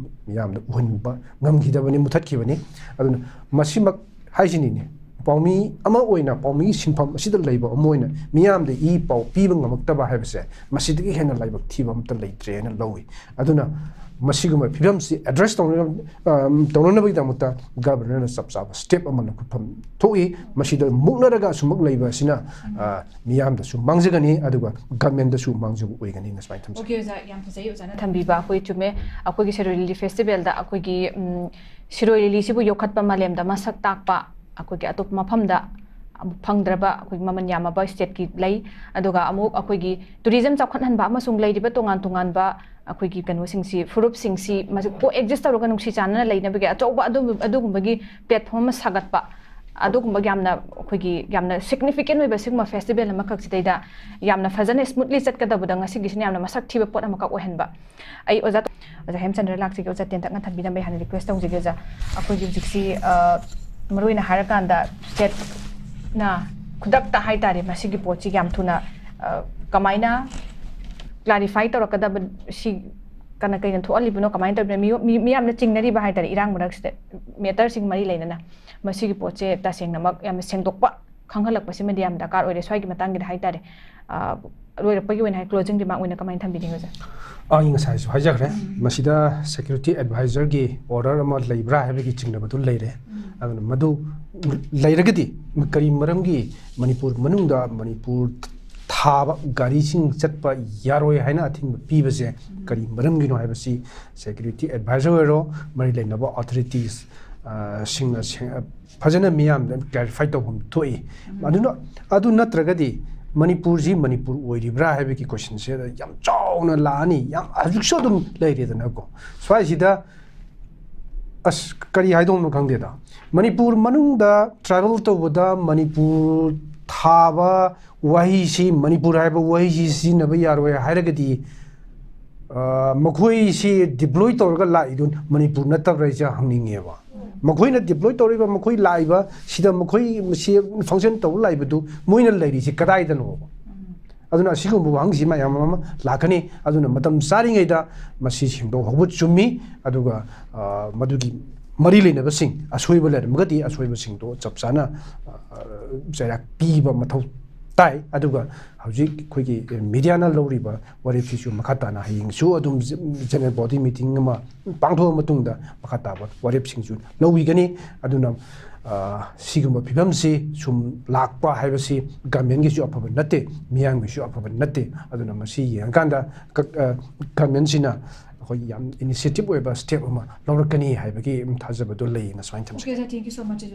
ꯃꯤꯌꯥꯝꯗ ꯎꯍꯟꯕ ꯉꯝꯈꯤꯗꯕꯅꯤ, ꯃꯨꯊꯠꯈꯤꯕꯅꯤ꯫ ꯑꯗꯨꯅ ꯃꯁꯤꯃꯛ ꯍꯥꯏꯁꯤꯅꯤꯅꯦ, ꯄꯥꯎꯃꯤ ꯑꯃ ꯑꯣꯏꯅ, ꯄꯥꯎꯃꯤꯒꯤ ꯁꯤꯟꯐꯝ ꯑꯁꯤꯗ ꯂꯩꯕ ꯑꯃ ꯑꯣꯏꯅ ꯃꯤꯌꯥꯝꯗ ꯏ ꯄꯥꯎ ꯄꯤꯕ ꯉꯝꯃꯛꯇꯕ ꯍꯥꯏꯕꯁꯦ ꯃꯁꯤꯗꯒꯤ ꯍꯦꯟꯅ ꯂꯥꯏꯕꯛ ꯊꯤꯕ ꯑꯃꯠꯇ ꯂꯩꯇ꯭ꯔꯦꯅ ꯂꯧꯏ꯫ ꯑꯗꯨꯅ ꯃꯁꯤꯒꯨꯝꯕ ꯐꯤꯕꯝꯁꯤ ꯑꯦꯗ꯭ꯔꯦꯁ ꯇꯧꯅ-, ꯑ, ꯇꯧꯅꯅꯕꯒꯤꯗꯃꯛꯇ ꯒꯚꯔꯅꯔꯅ ꯆꯞ ꯆꯥꯕ ꯁ꯭ꯇꯦꯞ ꯑꯃ ꯂꯧꯈꯠꯐꯝ ꯊꯣꯛꯏ꯫ ꯃꯁꯤꯗ ꯃꯨꯛꯅꯔꯒ ꯑꯁꯨꯃꯛ ꯂꯩꯕ ꯑꯁꯤꯅ, ꯑ, ꯃꯤꯌꯥꯝꯗꯁꯨ ꯃꯥꯡꯖꯒꯅꯤ, ꯑꯗꯨꯒ ꯒꯚꯔꯟꯃꯦꯟꯗꯁꯨ ꯃꯥꯡꯖꯕ ꯑꯣꯏꯒꯅꯤꯅ ꯁꯨꯃꯥꯏꯅ ꯊꯝꯖꯒꯦ꯫ ꯑꯣꯀꯦ, ꯑꯣꯖꯥ, ꯌꯥꯝ ꯐꯖꯩ ꯑꯣꯖꯥꯅ ꯊꯝꯕꯤꯕ꯫ ꯑꯩꯈꯣꯏ ꯆꯨꯝꯃꯦ, ꯑꯩꯈꯣꯏꯒꯤ ꯁꯤꯔꯣꯏ ꯂꯤꯂꯤ ꯐꯦꯁꯇꯤꯚꯦꯜꯗ ꯑꯩꯈꯣꯏꯒꯤ, ꯎꯝ, ꯁꯤꯔꯣꯏ ꯂꯤꯂꯤꯁꯤꯕꯨ ꯌꯣꯛꯈꯠꯄ, ꯃꯥꯂꯦꯝꯗ ꯃꯁꯛ ꯇꯥꯛꯄ, ꯑꯩꯈꯣꯏꯒꯤ ꯑꯇꯣꯞꯄ ꯃꯐꯝꯗ ꯑꯃꯨꯛ ꯐꯪꯗ꯭ꯔꯕ ꯑꯩꯈꯣꯏꯒꯤ ꯃꯃꯜ ꯌꯥꯝꯃꯕ ꯁ꯭ꯇꯦꯠꯀꯤ ꯂꯩ꯫ ꯑꯗꯨꯒ ꯑꯃꯨꯛ ꯑꯩꯈꯣꯏꯒꯤ ꯇꯨꯔꯤꯖꯝ ꯆꯥꯎꯈꯠꯍꯟꯕ ꯑꯃꯁꯨꯡ ꯂꯩꯔꯤꯕ ꯇꯣꯉꯥꯟ ꯇꯣꯉꯥꯟꯕ ꯑꯩꯈꯣꯏꯒꯤ ꯀꯩꯅꯣꯁꯤꯡꯁꯤ, ꯐꯨꯔꯨꯞꯁꯤꯡꯁꯤ ꯃꯁꯤ ꯀꯣ ꯑꯦꯛꯖꯤꯁ ꯇꯧꯔꯒ ꯅꯨꯡꯁꯤ ꯆꯥꯟꯅꯅ ꯂꯩꯅꯕꯒꯤ ꯑꯆꯧꯕ ꯑꯗꯨꯝ-, ꯑꯗꯨꯒꯨꯝꯕꯒꯤ ꯄ꯭ꯂꯦꯠꯐꯣꯝ ꯑꯃ ꯁꯥꯒꯠꯄ, ꯑꯗꯨꯒꯨꯝꯕ ꯌꯥꯝꯅ ꯑꯩꯈꯣꯏꯒꯤ ꯌꯥꯝꯅ ꯁꯤꯒꯅꯤꯐꯤꯀꯦꯟ ꯑꯣꯏꯕ ꯁꯤꯒꯨꯝꯕ ꯐꯦꯁꯇꯤꯚꯦꯜ ꯑꯃꯈꯛꯁꯤꯗꯩꯗ ꯌꯥꯝꯅ ꯐꯖꯅ ꯁ꯭ꯃꯨꯠꯂꯤ ꯆꯠꯀꯗꯕꯗ ꯉꯁꯤꯒꯤꯁꯤꯅ ꯌꯥꯝꯅ ꯃꯁꯛ ꯊꯤꯕ ꯄꯣꯠ ꯑꯃꯈꯛ ꯑꯣꯏꯍꯟꯕ꯫ ꯑꯩ ꯑꯣꯖꯥ, ꯑꯣꯖꯥ ꯍꯦꯝꯆꯟꯗ꯭ꯔ ꯂꯥꯛꯆꯒꯦ, ꯑꯣꯖꯥ ꯇꯦꯟꯇꯛꯅ ꯊꯝꯕꯤꯔꯝꯕ ꯍꯥꯟꯅ ꯔꯤꯀ꯭ꯋꯦꯁ ꯇꯧꯖꯒꯦ ꯑꯣꯖꯥ꯫ ꯑꯩꯈꯣꯏꯒꯤ ꯍꯧꯖꯤꯛꯁꯤ, ꯑ, ꯃꯔꯨꯑꯣꯏꯅ ꯍꯥꯏꯔꯀꯥꯟꯗ ꯁ꯭ꯇꯦꯠꯅ ꯈꯨꯗꯛꯇ ꯍꯥꯏꯇꯥꯔꯦ ꯃꯁꯤꯒꯤ ꯄꯣꯠꯁꯤ ꯌꯥꯝ ꯊꯨꯅ, ꯑ, ꯀꯃꯥꯏꯅ ꯀ꯭ꯂꯥꯔꯤꯐꯥꯏ ꯇꯧꯔꯛꯀꯗꯕ, ꯁꯤ ꯀꯅꯥ ꯀꯩꯅ ꯊꯣꯛꯍꯜꯂꯤꯕꯅꯣ, ꯀꯃꯥꯏꯅ ꯇꯧꯔꯤꯕꯅꯣ, ꯃꯤꯑꯣ-, ꯃꯤ-, ꯃꯤꯌꯥꯝꯅ ꯆꯤꯡꯅꯔꯤꯕ ꯍꯥꯏꯇꯥꯔꯦ ꯏꯔꯥꯡ ꯃꯔꯛꯁꯤꯗ ꯃꯦꯇꯔꯁꯤꯡ ꯃꯔꯤ ꯂꯩꯅꯅ ꯃꯁꯤꯒꯤ ꯄꯣꯠꯁꯦ ꯇꯁꯦꯡꯅꯃꯛ ꯌꯥꯝꯅ ꯁꯦꯡꯗꯣꯛꯄ ꯈꯪꯍꯜꯂꯛꯄꯁꯤꯃꯗꯤ ꯌꯥꯝ ꯗꯔꯀꯥꯔ ꯑꯣꯏꯔꯦ ꯁ꯭ꯋꯥꯏꯒꯤ ꯃꯇꯥꯡꯒꯤꯗ ꯍꯥꯏꯇꯥꯔꯦ꯫ ꯑ, ꯂꯣꯏꯔꯛꯄꯒꯤ ꯑꯣꯏꯅ ꯍꯥꯏ, ꯀ꯭ꯂꯣꯖꯤꯡ ꯔꯤꯃꯥꯔꯛ ꯑꯣꯏꯅ ꯀꯃꯥꯏꯅ ꯊꯝꯕꯤꯅꯤꯡꯉꯤ ꯑꯣꯖꯥ? ꯑꯩ ꯉꯁꯥꯏꯁꯨ ꯍꯥꯏꯖꯈ꯭ꯔꯦ, ꯎꯝ꯫ ꯃꯁꯤꯗ ꯁꯦꯀ꯭ꯌꯨꯔꯤꯇꯤ ꯑꯦꯗꯚꯥꯏꯖꯔꯒꯤ ꯑꯣꯔꯗꯔ ꯑꯃ ꯂꯩꯕ꯭ꯔꯥ ꯍꯥꯏꯕꯒꯤ ꯆꯤꯡꯅꯕꯗꯨ ꯂꯩꯔꯦ꯫ ꯎꯝ꯫ ꯑꯗꯨꯅ ꯃꯗꯨ ꯂꯩꯔꯒꯗꯤ ꯀꯔꯤ ꯃꯔꯝꯒꯤ ꯃꯅꯤꯄꯨꯔ ꯃꯅꯨꯡꯗ ꯃꯅꯤꯄꯨꯔ ꯊꯥꯕ ꯒꯥꯔꯤꯁꯤꯡ ꯆꯠꯄ ꯌꯥꯔꯣꯏ ꯍꯥꯏꯅ ꯑꯊꯤꯡꯕ ꯄꯤꯕꯁꯦ ꯎꯝ꯫ ꯀꯔꯤ ꯃꯔꯝꯒꯤꯅꯣ ꯍꯥꯏꯕꯁꯤ ꯁꯦꯀ꯭ꯌꯨꯔꯤꯇꯤ ꯑꯦꯗꯚꯥꯏꯖꯔ ꯑꯣꯏꯔꯣ, ꯃꯔꯤ ꯂꯩꯅꯕ ꯑꯣꯊꯣꯔꯤꯇꯤꯁ, ꯑ, ꯁꯤꯡꯅ ꯁꯦꯡ-, ꯑ, ꯐꯖꯅ ꯃꯤꯌꯥꯝꯗ ꯀ꯭ꯂꯦꯔꯤꯐꯥꯏ ꯇꯧꯐꯝ ꯊꯣꯛꯏ꯫ ꯎꯝ꯫ ꯑꯗꯨꯅ, ꯑꯗꯨ ꯅꯠꯇ꯭ꯔꯒꯗꯤ ꯃꯅꯤꯄꯨꯔꯁꯤ ꯃꯅꯤꯄꯨꯔ ꯑꯣꯏꯔꯤꯕ꯭ꯔꯥ ꯍꯥꯏꯕꯒꯤ ꯀꯣꯏꯁꯟꯁꯦ ꯌꯥꯝ ꯆꯥꯎꯅ ꯂꯥꯛꯑꯅꯤ, ꯌꯥꯝ ꯍꯧꯖꯤꯛꯁꯨ ꯑꯗꯨꯝ ꯂꯩꯔꯦꯗꯅꯀꯣ꯫ ꯁ꯭ꯋꯥꯏꯁꯤꯗ ꯑꯁ, ꯀꯔꯤ ꯍꯥꯏꯗꯧꯅꯣ ꯈꯪꯗꯦꯗ꯫ ꯃꯅꯤꯄꯨꯔ ꯃꯅꯨꯡꯗ ꯇ꯭ꯔꯥꯏꯕꯦꯜ ꯇꯧꯕꯗ ꯃꯅꯤꯄꯨꯔ ꯊꯥꯕ ꯋꯥꯍꯩꯁꯤ, ꯃꯅꯤꯄꯨꯔ ꯍꯥꯏꯕ ꯋꯥꯍꯩꯁꯤ ꯁꯤꯖꯤꯟꯅꯕ ꯌꯥꯔꯣꯏ ꯍꯥꯏꯔꯒꯗꯤ, ꯑ, ꯃꯈꯣꯏꯁꯤ deploy ꯇꯧꯔꯒ ꯂꯥꯛꯏꯗꯨ ꯃꯅꯤꯄꯨꯔ ꯅꯠꯇꯕ꯭ꯔꯥ ꯍꯥꯏꯁꯦ ꯍꯪꯅꯤꯡꯉꯦꯕ꯫ ꯃꯈꯣꯏꯅ deploy ꯇꯧꯔꯤꯕ, ꯃꯈꯣꯏ ꯂꯥꯛꯏꯕ ꯁꯤꯗ, ꯃꯈꯣꯏ ꯃꯁꯤ function ꯇꯧꯕ ꯂꯥꯛꯏꯕꯗꯨ ꯃꯣꯏꯅ ꯂꯩꯔꯤꯁꯤ ꯀꯗꯥꯏꯗꯅꯣꯕ? ꯑꯗꯨꯅ ꯑꯁꯤꯒꯨꯝꯕ ꯋꯥꯍꯪꯁꯤ ꯃꯌꯥꯝ ꯑꯃ ꯂꯥꯛꯀꯅꯤ꯫ ꯑꯗꯨꯅ ꯃꯇꯝ ꯆꯥꯔꯤꯉꯩꯗ ꯃꯁꯤ ꯁꯦꯡꯗꯣꯛꯍꯧꯕ ꯆꯨꯝꯃꯤ꯫ ꯑꯗꯨꯒ, ꯑ, ꯃꯗꯨꯒꯤ ꯃꯔꯤ ꯂꯩꯅꯕꯁꯤꯡ ꯑꯁꯣꯏꯕ ꯂꯩꯔꯝꯃꯒꯗꯤ ꯑꯁꯣꯏꯕꯁꯤꯡꯗꯣ ꯆꯞ ꯆꯥꯅ, ꯑ, ꯆꯩꯔꯥꯛ ꯄꯤꯕ ꯃꯊꯧ ꯇꯥꯏ꯫ ꯑꯗꯨꯒ ꯍꯧꯖꯤꯛ ꯑꯩꯈꯣꯏꯒꯤ mediaꯅ ꯂꯧꯔꯤꯕ ꯋꯥꯔꯦꯞꯁꯤꯁꯨ ꯃꯈꯥ ꯇꯥꯅ ꯍꯌꯦꯡꯁꯨ ꯑꯗꯨꯝ general body meeting ꯑꯃ ꯄꯥꯡꯊꯣꯛꯑ ꯃꯇꯨꯡꯗ ꯃꯈꯥ ꯇꯥꯕ ꯋꯥꯔꯦꯞꯁꯤꯡꯁꯨ ꯂꯧꯕꯤꯒꯅꯤ꯫ ꯑꯗꯨꯅ, ꯑ, ꯁꯤꯒꯨꯝꯕ ꯐꯤꯕꯝꯁꯤ ꯁꯨꯝ ꯂꯥꯛꯄ ꯍꯥꯏꯕꯁꯤ governmentꯀꯤꯁꯨ ꯑꯐꯕ ꯅꯠꯇꯦ, ꯃꯤꯌꯥꯝꯒꯤꯁꯨ ꯑꯐꯕ ꯅꯠꯇꯦ꯫ ꯑꯗꯨꯅ ꯃꯁꯤ ꯌꯦꯡꯉꯀꯥꯟꯗ ꯀꯛ-, ꯑ, governmentꯁꯤꯅ ꯑꯩꯈꯣꯏꯒꯤ ꯌꯥꯝ initiative ꯑꯣꯏꯕ step ꯑꯃ ꯂꯧꯔꯛꯀꯅꯤ ꯍꯥꯏꯕꯒꯤ ꯊꯥꯖꯕꯗꯨ ꯂꯩꯌꯦꯅ ꯁꯨꯃꯥꯏꯅ ꯊꯝꯖꯒꯦ꯫ Okay, sir, thank you so much.